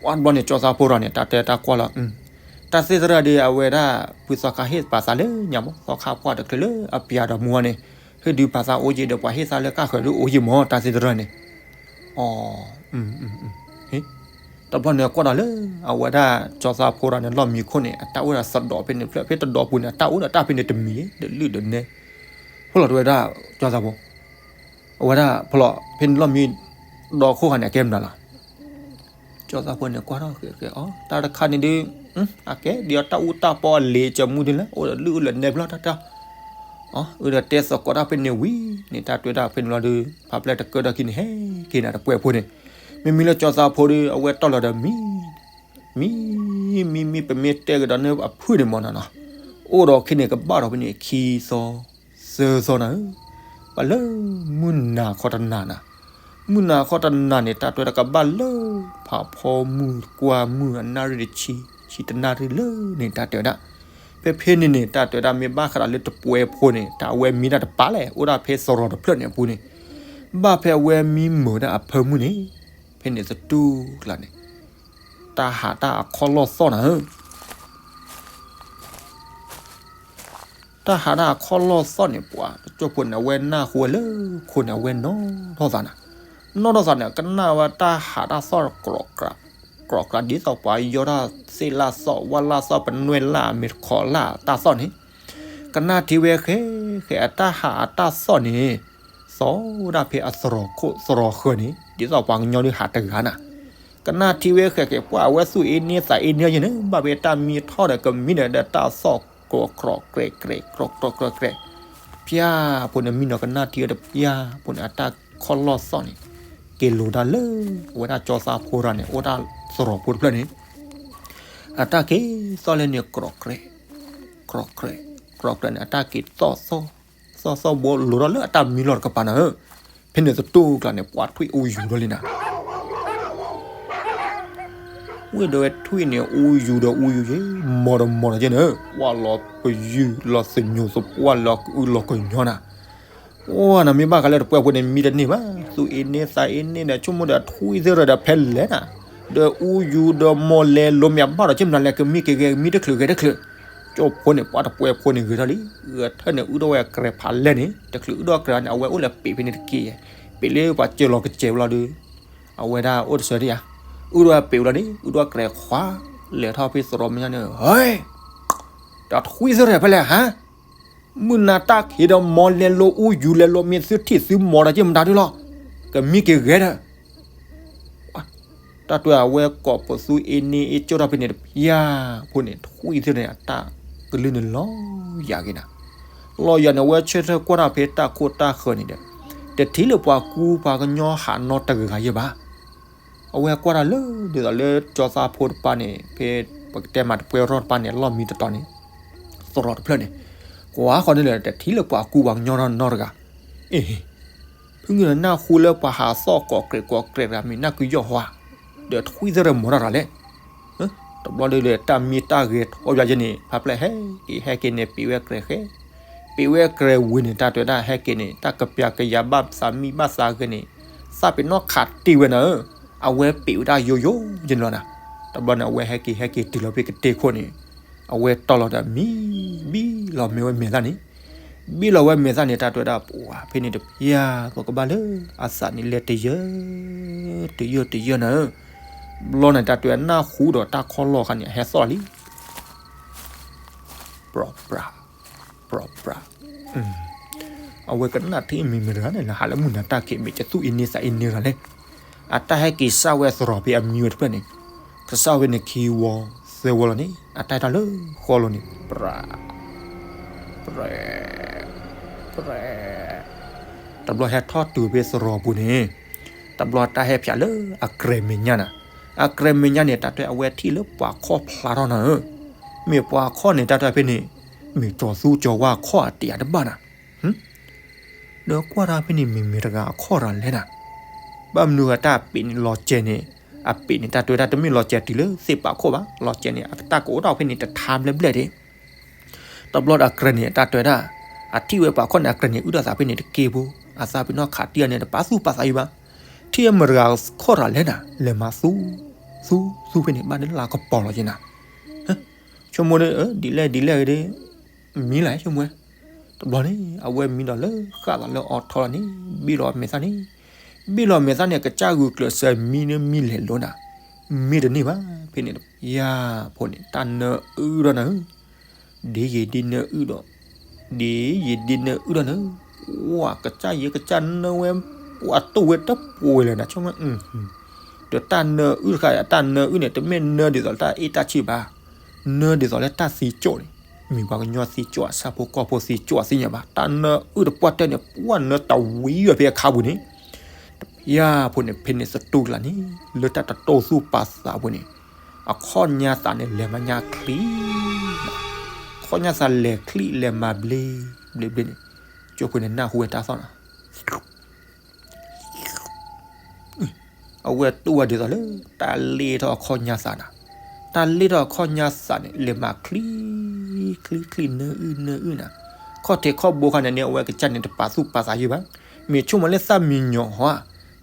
ပှၤတဘျီန့ၣ် ကၠီသးဖိရၢ်န့ၣ် တၢ်တဲတၢ်ကွၢ်လီၤ တၢ်သ့ၣ်သရၣ်ဒီး အဝဲဒၣ် ဖုသီခါဟ့ၣ်ပာ်သးလၢညါမး သီခါပှၢ်တချုးလၢအပျၢ်ဒီးမူဝါန့ၣ်, ဟ့ၣ်ဒုးပာ်သးအိၣ်ယဲၢ်ဒီး ပှၤဟ့ၣ်သးလၢကၢ်ဃၢၤဒုးအိၣ်ယဲၢ်မး တၢ်သ့ၣ်သရၣ်န့ၣ်, အီ, တဘျီန့ၣ်ကွၢ်ဒီးလၢ အဝဲဒၣ် ကၠီသးဖိရၢ်န့ၣ် လီၢ်မံခိၣ်န့ၣ် အတၢ်အိၣ်ဒီးသဒီးဖဲန့ၣ်ဖျၢၣ် ဖဲတဒီပုၢ်န့ၣ် အတၢ်အိၣ်ဒီးတၢ်ဖဲန့ၣ်တမံၤ ဒီးလုၢ်ဒီးနဲ, ဖဲလီၤတဝဲဒၣ် ကၠီသးဖိ အဝဲဒၣ်ဖဲလီၤ ဖဲန့ၣ်လီၢ်မံ ဒီခိၣ်ဃာ်န့ၣ် အကဲမနုၤလီၤ, ကၠီသးဖိန့ၣ် ကွၢ်ထီၣ်ဃဲးဃဲးအီၤ တၢ်တခါန့ၣ်ဒုး, အကဲဒ်အီၤတၢ်အူတၢ်ပီအလံာ်ကမူဒ်လဲၣ် အိၣ်ဒီးလုၢ်အိၣ်လၢနဲဖျၢၣ်တၢ်တၢ်, အအိၣ်ဒီးတဲသကိးတၢ်ဖဲန့ၣ်ဝံၤန့ၣ် တၢ်တဲဒၣ်ဖဲန့ၣ်လီၤဒုး ဖးဖျဲၣ်တကၢထီၣ်ခံန့ၣ် ဟဲက့ၤနၤတပှဲၤဖိန့ၣ်, မ့မ့ၢ်လၢကၠီသးဖိဒုး အဝဲတီၢ်လီၤဒီးမံ မံ မံ မံ ပမ့ၢ်တဲကဒီးန့ၣ်အဖုၣ်န့ၣ်မ့ၢ်နီၤနီၤ, အိၣ်ဒီးခဲန့ၣ်ကဘၣ်ဒီးဖဲန့ၣ် ခံသီ သၢသီနၤဧၢ, ပှၤလၢမုၢ်နၤခီတနၤနၤ, မုၢ်နၤခီတနၤန့ၣ် တၢ်တဲဝဲဒၣ်ကဘၣ်လၢ ဖးဖီမုၢ်ကွၢ်မုၢ်အနၣ်ရံၣ်တဆံ ဆံတနၣ်ရံၣ်လၢန့ၣ် တၢ်တဲဝဲဒၣ်, ဖဲဖဲန့ၣ်န့ၣ် တၢ်တဲဝဲဒၣ်မ့ၢ်ဘၣ်ဃးဒီးလၢတပှဲၤဖိန့ၣ် တၢ်အဝဲမံတၢ်တပာ်လဲၣ် အိၣ်ဒၣ်ဖဲသရိာ်တဖျၢၣ်န့ၣ်အပူၤန့ၣ်, ဘၣ်ဖဲအဝဲမံမုာ်ဒၣ်အဖၢမုၢ်န့ၣ်, ဖဲန့ၣ်သတူၢ်ကျါန့ၣ် တၢ်ဟးတၢ်အခီၣ်လီၢ်သီၣ်နၤဧၢ, တၢ်ဟးတၢ်အခီၣ်လီၢ်သီၣ်န့ၣ် ပှၤတကၠိၢ်ဖိန့ၣ် အဝဲနၢ်ဟူဝဲလၢခိန့ၣ် အဝဲနီၢ်ထီၣ်သးနၤ, နီၢ်ထီၣ်သးန့ၣ် ကနၣ်ဝဲတၢ်ဟးတၢ်သီၣ် ကြီးကြီး ဒ်သိးပှၤယီၢ်တၢ်သ့ၣ်လၣ်သီၣ် ဝၣ်လၣ်သီၣ် ပနွဲၣ်လၣ် မ့ၢ်တခီလၣ်တၢ်သီၣ်န့ၣ်, ကနၣ်ထံဝဲဃဲဃဲ အတၢ်ဟးအတၢ်သီၣ်န့ၣ် သီၣ်ဒၣ်ဖဲအသရိာ်ခိၣ်သရိာ်ဃၢၤန့ၣ် ဒ်သိးပှၤကညီဒုးဟးတဂၤနၤ, ကနၣ်ထံဝဲဃဲဃဲ ပှၤအဝဲသူၣ်အ့န့သးအ့န့ယဲၢ်န့ၣ် ဘၣ်ဖဲတၢ်မံထီၣ်ဒီးကမံဒီး တၢ်သီၣ်ကြီးကြီး ကြီးကြီး ကြီးကြီး, ဖၠၣ်ဖိန့ၣ် မံနီၤကနၣ်ထံဝဲတဖၠၣ်ဖိန့ၣ် အတၢ်ခီၣ်လီၢ်သီၣ်န့ၣ် က့ၤလိၤတၢ်လၢ အဝဲဒၣ်ကၠီသးဖိရၢ်န့ၣ် အိၣ်တၢ်သရိာ်ဖိတဖျၢၣ်န့ၣ် အတၢ်က့ၤသီၣ်လၢန့ၣ် ကြီးကြီး ကြီးကြီး ကြီးကြီးန့ၣ် အတၢ်က့ၤသီၣ်သီၣ် သီၣ်သီၣ်ဘိလိၤထီၣ်လၢအတၢ်မံလီၢ်တကပၤနၤဧၢ, ဖဲန့ၣ်သတူၢ်ကျါန့ၣ် ပှၤထွံၣ်အူယူၤဒီးလံနၤ ဝဲဒီးဝဲထွံၣ်န့ၣ် အူယူၤဒီးအူယူၤယဲၢ် မီၤဒီးမီၤဒီးယဲၢ်န့ၣ် ပှၤလီၤပယုၢ်လီၤသညိးသပှၢ်လီၤကအုလီၤကညီနၤ, အိၣ်နမ့ၢ်ဘၣ်ဃးလၢတပှဲၤဖိန့ၣ် မံတန့ၢ်ဘၣ်, သူၣ်အ့န့သးအ့န့ဒီး ဆိကမိၣ်ဒီးထွံၣ်သ့ၣ်ရၢဒီးဖဲလဲၣ်နၤ, ဒီးအူယူၤဒီးမီၤလဲၤလိၤမ့ၢ်အဘၣ်ဒီး က့မနုၤလဲၣ် ကမံက့ၤဂဲၤမံတချုးဂဲၤတချုး, ကၠိဖိန့ၣ် ပှၤတပှဲၤဖိန့ၣ်ဂဲၤထီၣ်လံ, ဂဲၤထၢၣ်န့ၣ် အုၣ်ထီၣ်ဝဲအကြဲးဖးလဲၢ်န့ၣ် တချုးအုၣ်ထီၣ်ကြဲးန့ၣ် အဝဲအိၣ်လၢပ့ၤဖဲန့ၣ်တက့ၢ်, ပ့ၤလၢပှၤစၢၤလီၤကစဲးဝဲလီၤဒီး အဝဲဒၣ်အိၣ်တဆၢဒံးဧါ, အုၣ်ထီၣ်ဝဲပ့ၤဝဲလီၤန့ၣ် အုၣ်ထီၣ်ကြဲးခွါ, လဲၤထီၣ်ဖဲသရိာ်မဲာ်ညါန့ၣ် ဟဲ, ဒီးထွံၣ်သ့ၣ်ရၢဖဲလဲၣ်ဟါ, မုၢ်နၤတၢ်ခံးဒီးမီၤလဲၤလိၤအူယူၤလဲၤလိၤမ့ၢ်သုထံၣ်သုမီၤဒီးက့မနုၤဒုလီၤ, ကမံက့ၤဂဲၤဒီး တၢ်တွဲအဝဲကိးပသူအ့န့အ့ကၠိၢ်ထီၣ်ဖဲန့ၣ်တဖၠၣ်ဖိန့ၣ် ထွံၣ်သ့ၣ်န့ၣ် အတၢ်ကလုၢ်န့ၣ်လီၤယၤက့ၤနၤ, လီၤယၤန့ၣ် အဝဲဆၢထၢၣ်ကွၢ်တၢ်ဖဲတၢ်ခိၣ်တၢ်ဃၢၤန့ၣ်ဒီး တထံၣ်လၢပှၤကူပှၤကညီဟးနီတဂၤယဲၢ်ဘၣ်. အဝဲကွၢ်တၢ်လၢ ဒ်သိးလၢကၠီသးဖိတပၤန့ၣ် ဖဲပကတဲမးတပှဲၤရီၢ်တပၤန့ၣ် လီၢ်မံတတီၤန့ၣ် သရိာ်တဖျၢၣ်န့ၣ် ကွၢ်ဃီန့ၣ်လၢ တထံၣ်လၢပှၤကူပှၤကညီနီတဂၤ, အ့ ဖုဂုၢ်နၢ်ဟူလၢပှၤဟးသီၣ်ကိးကြဲးကိးကြဲးတဂၤမ့ၢ်နၢ်ကုယီၢ်ဟါ, ဒီးထွံၣ်သ့ၣ်ရၢမီၤတၢ်တဂၤလဲၣ်, တဘျီဒုးဒီးတၢ်မံတၢ်ဂဲၤထီၣ်ယၤယဲၢ်န့ၣ် ဖးဖျဲၣ်ဟဲက့ၤဟဲက့ၤန့ၣ် ပ့ၤဝဲကြဲးဃဲ, ပ့ၤဝဲကြဲးဝံၤန့ၣ် တၢ်တဲဝဲဒၣ်ဟဲက့ၤန့ၣ် တၢ်ကပျၢ်ကယၤဘၣ်သးမံဘၣ်သးဂဲၤန့ၣ် သးပ့ၤနီၣ်ခးတ့ၢ်ဝဲနၤဧၢ, အဝဲပ့ၤဝဲဒၣ်ယိယိယဲၢ်န့ၣ်လီၤနၤ, တဘျီန့ၣ် အဝဲဟဲက့ၤဟဲက့ၤတုၤလီၤဖဲကတ့ၢ်ခိၣ်န့ၣ် အဝဲတီၢ်လီၤဒီးမံ ဘံၣ်လီၤမ့ၢ်ဝဲမဲာ်သၣ်န့ၣ်, ဘံၣ်လီၤဝဲမဲာ်သၣ်န့ၣ် တၢ်တဲဝဲဒၣ်ပှၤဖဲန့ၣ်တဖၠၣ် ပကဘၣ်လၢအသးန့ၣ်လဲၤတယၢ တယၢတယၢနၤဧၢ, ဘျီန့ၣ် တၢ်တဲဝဲနၢ်ဟူဒီးတၢ်ခီၣ်လီၢ်ခါန့ၣ် အဟဲသီၣ်လံ ပြီပြး ပြီပြး, အဝဲကနၣ်ထံၣ်မံၤမတၤတဂၤန့ၣ် လၢဟးလၢမုၢ်နၤတၢ်ခံး မ့ၢ်ကသူၣ်အ့န့သးအ့န့တဂၤလဲၣ်, အတၢ်ဟဲက့ၤစၢ်ဝဲသရိာ်ဖဲအမံဝဲတဖျၢၣ်န့ၣ်, ကစၢ်ဝဲန့ၣ်ခံဝီ သွဲဝီၤလီၤန့ၣ် အတၢ်ဟဲထီၣ်လၢဃီလိၤန့ၣ် ပြဲ ပြဲ ပြဲ တဘျီဟဲထီၣ်တုၤဖဲသရိာ်ပူၤန့ၣ် တဘျီတၢ်ဟဲဖျါလၢအကြဲးမဲာ်ညါနၤ, အကြဲးမဲာ်ညါန့ၣ် တၢ်တဲအဝဲထံၣ်လၢပှၤခီၣ်ဖျါထီၣ်နၤဧၢ, မ့ၢ်ပှၤခီၣ်န့ၣ် တၢ်တဲဖဲန့ၣ် မ့ၢ်ကၠီၤသူကၠီၤဝါအခီၣ်အတယၤတဘၣ်နၤ ဒီးကွၢ်တၢ်ဖဲန့ၣ် မ့ၢ်မ့ၢ်တဂၤအခီၣ်တၢ်လဲၣ်နၤ, ဘၣ်မနုၤဂၤတၢ်အပ့ၤန့ၣ် လီၤစဲၤန့ၣ်, အပ့ၤန့ၣ် တၢ်တဲဝဲဒၣ်တမ့ၢ်လီၤစဲၤတုၤလၢသ့ၣ်ပာ်ခိၣ်ဘၣ်, လီၤစဲၤန့ၣ် အတၢ်ကအိၣ်ထီၣ်ဖဲန့ၣ် တထါဘျဲၣ်ဘျဲၣ်ဒၣ်, တဘျီဒီးအကြဲးန့ၣ် တၢ်တဲဝဲဒၣ်, အထံၣ်ဝဲပှၤခီၣ်န့ၣ် အကြဲးန့ၣ် အုၣ်ထီၣ်သးဖဲန့ၣ်တက့ၢ်ဖိ, အသးပ့ၤနီၣ်ခးတံၢ်အီၤန့ၣ် တပာ်သူၣ်ပာ်သးယံၤဘၣ်, ထံၣ်မ့ၢ်တဂၤခီၣ်တၢ်လဲၣ်နၤ, လဲၤမၤသူ, သူ, သူဖဲန့ၣ် ဘၣ်ဒၣ်လၢကပီၤလီၤက့ၤနၤ, ဆိကမိၣ်ဒ်, ဒ်လဲၣ်ဒ်လဲၣ်ဂ့ၤဒ် မံလၢဆိကမိၣ်ဝဲ, တဘျီန့ၣ် အဝဲမံဒီးလၢဃၣ်သးလၢအီၤထီလီၤန့ၣ် ဘ့ၣ်လီၤမဲာ်သၣ်န့ၣ်, ဘ့ၣ်လီၤမဲာ်သၣ်န့ၣ် ကစၢ်ဂုာ်ကျဲးစၢးမံန့ၣ်မံလဲၤလိၤနၤ, မ့ၢ်တန့ၢ်ဘၣ်, ဖဲန့ၣ် ယၤဖိန့ၣ် တၢ်နၢအုၣ်ဒီးနၤဧၢ, ဒ်ယံၤဒ်နၢအုၣ်ဒီး, ဒ်ယံၤဒ်နၢအုၣ်ဒီးနၤဧၢ, ဝဲကစၢ်ယဲကစၢ်နၢဝဲ, ပှၤတိၢ်ဝဲတပှဲၤလၢၤနၤ ဆိကမိၣ်ဝဲ ဒီးတၢ်နၢအုၣ်တခါအံၤ အတၢ်နၢအုၣ်န့ၣ် တမ့ၢ်နၢဒ်သိးလၢတၢ်အ့ၣ်တၢ်ဆံးဘၣ်, နၢဒ်သိးလၢတၢ်သံကၠိၣ်န့ၣ်, မ့ၢ်ပှၤကညီသံကၠိၣ်အဆၣ်ဖိကီၢ်ဖိသံကၠိၣ်အသ့ၣ်ညါဘၣ်, တၢ်နၢအုၣ်တပှၢ်တၢၢ်န့ၣ် ပှၤနၢတဝံၤဝဲဖဲအခါပူၤန့ၣ်, တပျၢ်ဖိန့ၣ် ဖဲန့ၣ်သတူၢ်ကလာ်န့ၣ် လၢတၢ်တတိၢ်သူၣ်ပာ်သးပူၤန့ၣ်, အခီၣ်ညါသးန့ၣ် လဲၤမၤညါချံ အခီၣ်ညါသးလဲၤချံလဲၤမၤဘျ့, ဘျ့ဘျ့န့ၣ်, ကၠိဖိန့ၣ်နၢ်ဟူဝဲတၢ်သီၣ်နၤ အဝဲတူၢ်ဝဲဒ်သိးလၢ တၢ်လ့ၣ်ထီၣ်အခီၣ်ညါသးနၤ, တၢ်လ့ၣ်ထီၣ်အခီၣ်ညါသးန့ၣ် လဲၤမၤချံ, ချံချံနၢအုၣ်နၢအုၣ်နၤ, ခီၣ်ထံးခီၣ်ဘိခါန့ၣ်န့ၣ် အဝဲကစၢ်န့ၣ် တပာ်သူၣ်ပာ်သးယံၤဘၣ်, မ့ၢ်ဆိကမိၣ်လၢသၣ်မံညီၤဟီဧါ,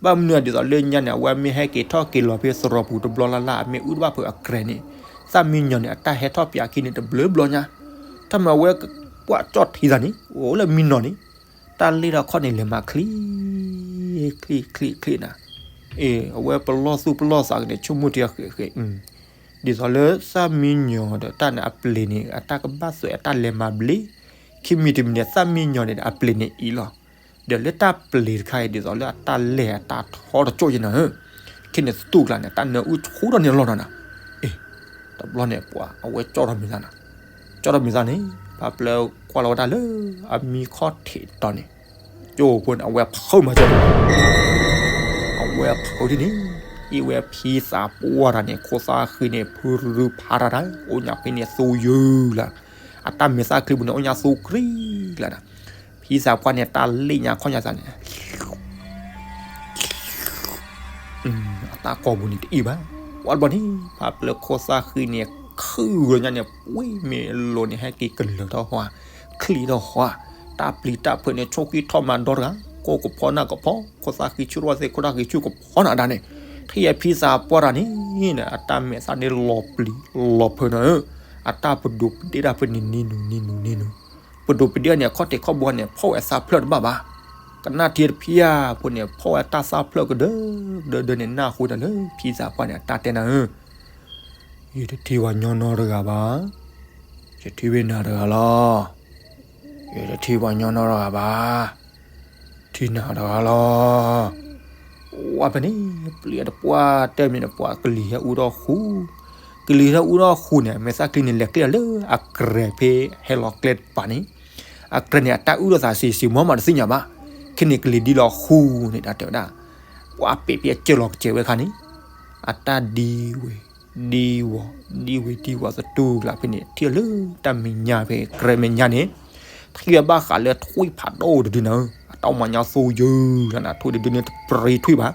ဘၣ်မနုၤဒ်သိးလၢညါန့ၣ် အဝဲမ့ၢ်ဟဲက့ၤထီၣ်က့ၤလီၤဖဲသရိာ်ပူၤတဘျီလၢ်လၢ် အမ့ၢ်အုၣ်တဘၣ်ဖုးအကြဲးန့ၣ်, သၣ်မံညီၤန့ၣ် အတၢ်ဟဲထီၣ်ပၠးခံန့ၣ်တဘျုးဘျီညါ, တၢ်မၤအဝဲ ပှၤကၠီၣ်ထံသးန့ၣ် အိၣ်လၢမံနီၤန့ၣ် တၢ်လ့ၣ်ထီၣ်ခီၣ်န့ၣ် လဲၤမၤချံ, ချံ, ချံ, ချံနၤ, အဝဲပလီၢ်သူၣ်ပလီၢ်သးကန့ၣ် ဆိကမိၣ်တ့ၢ်အဃဲးဃဲး, ဒ်သိးလၢသၣ်မံညီၤဒီးတၢ်န့ၣ်အပျ့ၤန့ၣ် အတၢ်ကဘၣ်သွဲးအတၢ်လဲၤမၤဘျ့, ခံမံၤတမံၤန့ၣ် သၣ်မံညီၤန့ၣ် အပျ့ၤန့ၣ်အံၤလီၤ, ဒီးလၢတၢ်ပျ့ၤတခါအံၤ ဒ်သိးလၢအတၢ်လဲၤအတၢ်ထီတကၠိၣ်ယဲနၤဧၢ, ခဲန့ၣ်သတူၢ်ကျါန့ၣ် တၢ်နၢအုၣ်ဆူၣ်ထီၣ်န့ၣ်အလီၢ်နၤနၤ, အ့ တဘျီန့ၣ်ပှၤအဝဲကၠီၣ်ထီၣ်မံၤသးနၤ, ကၠီၣ်ထီၣ်မံၤသးန့ၣ် ဖးပျၢၤကွၢ်လီၤဝဲဒၣ်လၢ အမံခီၣ်ထံးတီၤန့ၣ်, ကၠိဖိန့ၣ် အဝဲဖုးမၤစၢၤန့ၣ်, အဝဲဖုးဒ်န့ၣ်, အ့ၣ်ဝဲဖံသးပှၢ်တၢ်န့ၣ် ခိၣ်သၣ်ဃံန့ၣ် ဖုရူဖးတၢ်တၢ် အိၣ်ညါဖဲန့ၣ်သူယုၢ်လၢ်, အတၢ်မဲာ်သၣ်ချံပူၤန့ၣ် အိၣ်ညါသူကြံလၢ်နၤ, ဖံသးပှၢ်န့ၣ် တၢ်လ့ၣ်ညါခီၣ်ညါသးန့ၣ် အတၢ်ကိာ်ပူၤန့ၣ်တအံၣ်ဘၣ်, ဝံၤတဘျီန့ၣ် ဖးပျၢၤခိၣ်သၣ်ဃံန့ၣ် ခုၣ်ဂၢၢ်ညါန့ၣ် ပှ့ၤမ့ၢ်လိၤန့ၣ် ဟဲက့ၤကလၢၤထီၣ်ဟီ, ချံထီၣ်ဟီ, တၢ်ပျံၤတၢ်ဖုးန့ၣ် ဆိၣ်ဃံထီၣ်မၤဒီတဂၤ, ကိၢ်ကဖီနၢ်ကဖီ, ခိၣ်သၣ်ဃံဆူၣ်ထီၣ်ဝဲသ့ၣ်ခိၣ်တၢ်ဃံဆူၣ်ကဖီနၤဒၣ်န့ၣ်, ထံၣ်ဖံသးပှၢ်တၢ်န့ၣ် အတၢ်မဲာ်သၣ်န့ၣ်လီၤပျံၤလီၤဖုးနၤဧၢ, အတၢ်ပဒိးပဒ့ၣ်တၢ်ဖဲန့ၣ်နံၤနူၤနံၤနူၤနံၤနူၤ, ပဒိးပဒ့ၣ်န့ၣ် အခီၣ်ထံးခီၣ်ဘိန့ၣ် ဖီၣ်ဝဲသးဖျၢၣ်တဘၣ်ဘၣ်, ကနၣ်ထံတဖျၢၣ်ဖိန့ၣ် ဖီၣ်ဝဲတၢ်သၣ်ဖျၢၣ်ကဒၢကဒၢဒၢန့ၣ် နၢ်ဟူတၢ်လၢဖံသးပှၢ်န့ၣ် အတၢ်တဲနၤဧၢ, ယတထံၣ်ပှၤညီနီတဂၤဘၣ်, ယထံၣ်ဝဲနၤတဂၤလီၤ, ယတထံၣ်ပှၤညီနီတဂၤဘၣ်, ထံၣ်နၤတဂၤလီၤ. ဝံၤဖဲန့ၣ် ပျံၤတပှၢ်တၢၢ်မ့ၢ်န့ၣ် ပှၤကလံၤဟဲအူထီၣ်ဃူ, ကလံၤဟဲအူထီၣ်ဃူန့ၣ် မဲာ်သၣ်ချံန့ၣ် လဲၤကျဲလၢအကြဲးဖဲဟဲလီၤကျဲတပၤန့ၣ်, အကြဲးန့ၣ် အတၢ်အုၣ်ထီၣ်သးစံးစံးမီမးတသ့ၣ်ညါဘၣ်, ခဲန့ၣ်ကလံၤဒ်လီၤဃူန့ၣ် တၢ်တဲဝဲဒၣ်, ပှၤပ့းပ့းအစၢၢ်လီၤကစဲးဝဲခါန့ၣ်, အတၢ်ဒံဝဲ ဒံဝီၤ ဒံဝဲ ဒံဝီၤသတူၢ်ကျါဖဲန့ၣ် ထံၣ်လၢတၢ်မဲာ်ညါဖဲကြဲးမဲာ်ညါန့ၣ်, ထံၣ်ဘၣ်ဃးလၢထွံၣ်ဖးဒိၣ်တဒုနၤဧၢ, အတၢ်မၤညါသိယုၢ်လၢနၤ ထွံၣ်တဒုန့ၣ် တပြံထွံၣ်ဘၣ်,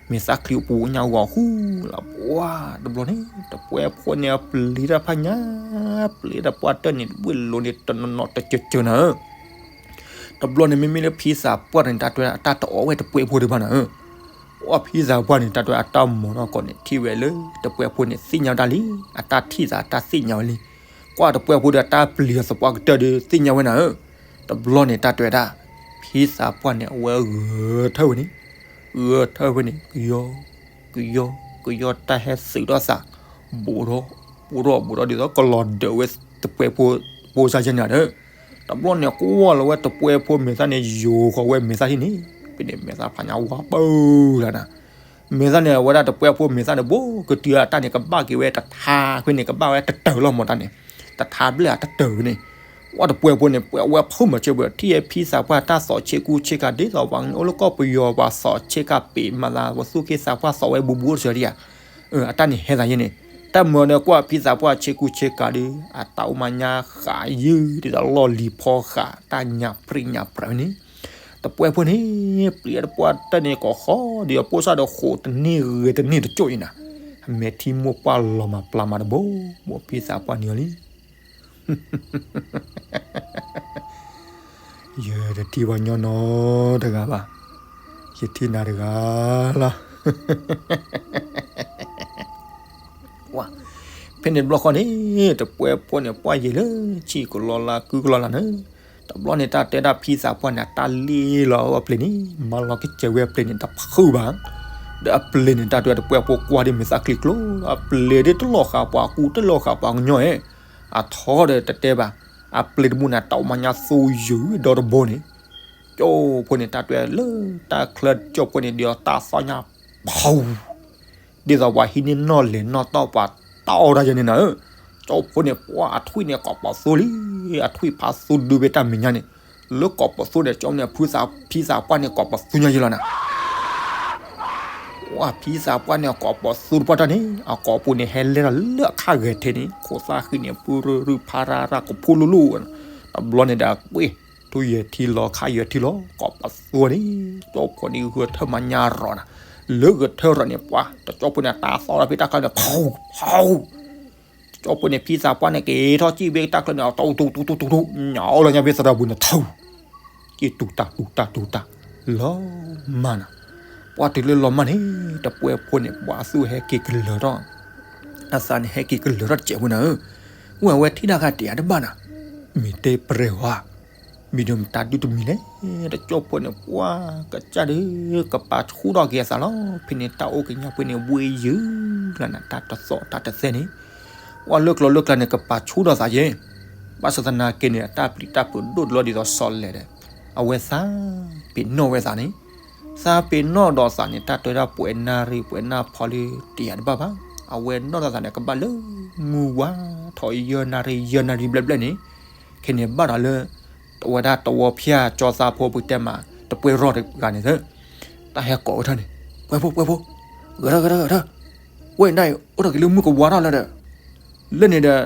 မဲာ်သၣ်ချံအပူၤညါဂီၤဃူလၢပှၤတဘျီန့ၣ် တပှဲဖိန့ၣ် အပျံၤတၢ်ဖးညါ, ပျံၤတၢ်ပှၢ်တၢၢ်န့ၣ် ဝ့ၢ်လိၤန့ၣ် တနီၤနီၤတစၢၢ်စၢၢ်နၤဧၢ တဘျီန့ၣ် မ့မ့ၢ်လၢဖံသးပှၢ်န့ၣ် တၢ်တဲအတၢ်တအီၣ်ဝဲတပှဲဖိဒံးဘၣ်နၤဧၢ, အဖံသးပှၢ်န့ၣ် တၢ်တဲအတၢ်မၤနီၢ်ကီၢ်န့ၣ် ထံၣ်ဝဲလၢတပှဲဖိန့ၣ် သ့ၣ်ညါဝဲဒၣ်လံ, အတၢ်ထံၣ်သးအတၢ်သ့ၣ်ညါဝဲလံ, ကွၢ်တပှဲဖိဒီးတၢ်ပျံၤအသပှၢ်ကတၢၢ်ဒီးသ့ၣ်ညါဝဲနၤဧၢ, တဘျီန့ၣ် တၢ်တဲဝဲဒၣ်, ဖံသးပှၢ်န့ၣ် အဝဲဂဲၤထၢၣ်ဝဲန့ၣ်, ဂဲၤထၢၣ်ဝဲန့ၣ် ကယီ, ကယီ, ကယီတၢ်ဟဲသုးထီၣ်သး, ဘူးထီၣ်, ဘူးထီၣ်ဘူးထီၣ်ဒ်သိးကလီၤဒၢးဝဲတပှဲဖိ, ဖိစၢ်ယဲန့ၣ်ဒီး တဘျီန့ၣ် ကွၢ်လီၤဝဲတပှဲဖိမဲာ်သၣ်န့ၣ် ယိၤဃီၤဝဲမဲာ်သၣ်ထံၣ်န့ၣ်, ဖဲန့ၣ်မဲာ်သၣ်ဖးညါဝါပၢၢ်လၢနၤ, မ့ၢ်သၣ်န့ၣ် အဝဲဒၣ်တပှဲဖိမ့ၢ်သၣ်န့ၣ် ဘိကတုၤအတၢ်န့ၣ် ကဘၣ်က့ၤဝဲတထါခွံန့ၣ် ကဘၣ်ဝဲတတၢၤလီၤမးတၢ်န့ၣ်, တထါဘျဲၣ်အတတၢၤန့ၣ်, ဝဲတပှဲဖိန့ၣ် ပှဲဝဲဖုမၤစၢၤဘၣ် ထံၣ်ဖံသးပှၢ်တၢ်သီၣ်ဆ့ကူဆ့ကၤ ဒ်သိးပှၤအိၣ်လၢကီၢ်ပယီၤ ပှၤသီၣ်ဆ့ကၤပ့ၤမၤသး ပှၤသူၣ်က့သးပှၢ်သီၣ်ဝဲဘူးဘူးတစၢၤဒံးဧါ, အတၢ်န့ၣ်ဟဲသးယဲန့ၣ်, တၢ်မၢန့ၣ်ကွၢ်ဖံသးပှၢ်ဆ့ကူဆ့ကၤဒီး အတၢ်အိၣ်မၤညါဃာ်ယုၢ် ဒ်သိးလီၢ်လံၤဖီဃာ် တၢ်ညၣ်ပြံညၣ်ပြၢန့ၣ် တပှဲဖိန့ၣ် ပျံၤတပှၢ်တၢၢ်န့ၣ် ကိးဃီဒီး အပိၢ်စၢ်ဒီးဃိးတန့ၢ်ဂဲၤတန့ၢ်တကၠိၢ်အံၤနၤ, အမဲာ်ထံမိၢ်ပှၢ်လီၤမၤပျၢ်မၤတဘိ ဘိဖံသးပှၢ်န့ၣ်အီၤလံ. ယတထံၣ်ပှၤညီနီတဂၤဘၣ်, ယထံၣ်နၤတဂၤလီၤ. ဖဲန့ၣ်တဘျီဃီန့ၣ် တပှဲဖိန့ၣ် ပှၢ်ယံာ်လၢဆံးကလီလါ ကုကလီလါန့ၣ်, တဘျီန့ၣ် တၢ်တဲဒၣ်ဖံသးပှၢ်န့ၣ် အတၢ်လ့လီၤအပျ့ၤန့ၣ် မၤလီၤကစၢၤဝဲအပျ့ၤန့ၣ် တဖုဘၣ်, ဒီးအပျ့ၤန့ၣ် တၢ်တဲတပှဲဖိကွၢ်ဒ်မဲာ်သၣ်ချံကျိ အပျ့ၤဒ်တလီၤဃာ်ပှၤကူ တလီၤဃာ်ပှၤကညီဧါ, အထီဒီးတတဲဘၣ်, အပျ့ၤတမူန့ၣ် တၢ်အိၣ်မၤညါသူယုၢ်ဒီတဘိန့ၣ်, ကၠိဖိန့ၣ် တၢ်တဲလၢတၢ်ချၢကၠိဖိန့ၣ် ဒ်အီၤတၢ်သီၣ်ညါ ဖူ ဒ်သိးပှၤဟံးန့ၢ်နီၣ်လဲၤနီၣ်တီၢ်ပှၤတီၢ်တၢ်ယဲန့ၣ်နၤဧၢ, ကၠိဖိန့ၣ် ပှၢ်အထွံၣ်န့ၣ် ကိးပသူလံ, အထွံၣ်ဖးသူဒုးဝဲတၢ်မဲာ်ညါန့ၣ်, လၢကိးပသူန့ၣ် ကၠိန့ၣ် ဖံသးပှၢ်န့ၣ် ကိးပသူညါယဲလီၤနၤ, ပှၢ်ဖံသးပှၢ်န့ၣ် အကိးပသူတပှၢ်တၢ်န့ၣ် အကိးပူၤန့ၣ် ဟဲလဲၤထီၣ်လၢအခါဂဲၤထံးန့ၣ် ခိးသၣ်ဃံန့ၣ် ပုရူရူဖါရၣ်ရၣ်ကဖူလူလူ, တဘျီန့ၣ်ဒီးကွ့ၢ် ထူယဲၢ်ထံလီၤခါယဲၢ်ထံလီၤ ကိးပသူန့ၣ်, ကၠိဖိန့ၣ်ဂဲၤထၢၣ်မၤညါရီၤနၤ, လၢဂဲၤထၢၣ်ရီၤန့ၣ် ပှၢ်တကၠိဖိန့ၣ် တၢ်သီၣ်ဒီးဖဲတၢ်ချၢန့ၣ် ဖူ ဖူ ကၠိဖိန့ၣ် ဖံသးပှၢ်န့ၣ် က့ၤထီၣ်စံၣ်ဘ့ၣ်တၢ်ချၢန့ၣ် အတူတူတူတူတူတူ ညၣ်အီၣ်လၢညါဘ့ၣ်သရၣ်ပူၤန့ၣ် ထူ က့ၤတူၢ်တၢ်တူၢ်တၢ်တူၢ်တၢ် လီၤမၢ်နၤ, ပှၢ်တုၤလၢလီၤမၢ်န့ၣ် တပှဲဖိန့ၣ် ပှၢ်အသူၣ်ဟဲက့ၤကလၢၤထီၣ်, အသးန့ၣ်ဟဲက့ၤကလၢၤထီၣ်တစဲးဖိနၤဧၢ, ဝဲအဝဲထံၣ်ဒၣ်ဃာ်တယၤတဘၣ်နၤ, မ့ၢ်တဲပရဲၣ်ဝါ မံၤဒိၣ်မတၤဒုတမံၤလဲၣ်, တကၠိဖိန့ၣ် ပှၢ်ကစၢ်ဒုး ကပာ်ဆူၣ်ထီၣ်က့ၤအသးလီၤ, ဖဲန့ၣ်တၢ်အိၣ်ကညါပှ့ၤန့ၣ် ဝ့ယုၢ်လၢနၤ တၢ်တသီၣ်တၢ်တသဲန့ၣ်, ပှၢ်လၢကျိၤလၢကျါန့ၣ် ကပာ်ဆူၣ်ထီၣ်သးယဲ, ဘၣ်ဆၣ်သနာ်က့န့ၣ် အတၢ်ပျံၤတၢ်ဖုးဒိၣ်တလီၤဒ်သိးစီၤလဲၣ်ဒီး, အဝဲသးပ့ၤနီၣ်ဝဲသးန့ၣ်, သးပ့ၤနီၣ်ဒီးသးန့ၣ် တၢ်တဲဒၣ်ပှဲၤနၣ်ရံၣ်ပှဲၤနၣ်ဖီလၢတယၤတဘၣ်ဘၣ်, အဝဲနီၣ်ထီၣ်သးန့ၣ် ကဘၣ်လၢမုၢ်ဝါထီၣ်ယဲၢ်နၣ်ရံၣ်ယဲၢ်နၣ်ရံၣ်ဘျဲၣ်ဘျဲၣ်န့ၣ်, ခဲန့ၣ်ဘၣ်ဒီးလၢ တဝဲဒၣ်တဝီဖၠၣ်ကၠီသးဖိပကတဲမး တပှဲရီၣ်တဂၤန့ၣ်သၢ, တၢ်ဟဲကိးဝဲထၢၣ်န့ၣ် ပှဲၤဖိ ပှဲၤဖိ, ဂဲၤထၢၣ် ဂဲၤထၢၣ် ဂဲၤထၢၣ်, ဝဲအံၤဒၣ်အံၤ အိၣ်ထီၣ်က့ၤလၢမုၢ်ကဝါထီၣ်လၢဒီး, လၢန့ၣ်ဒီး,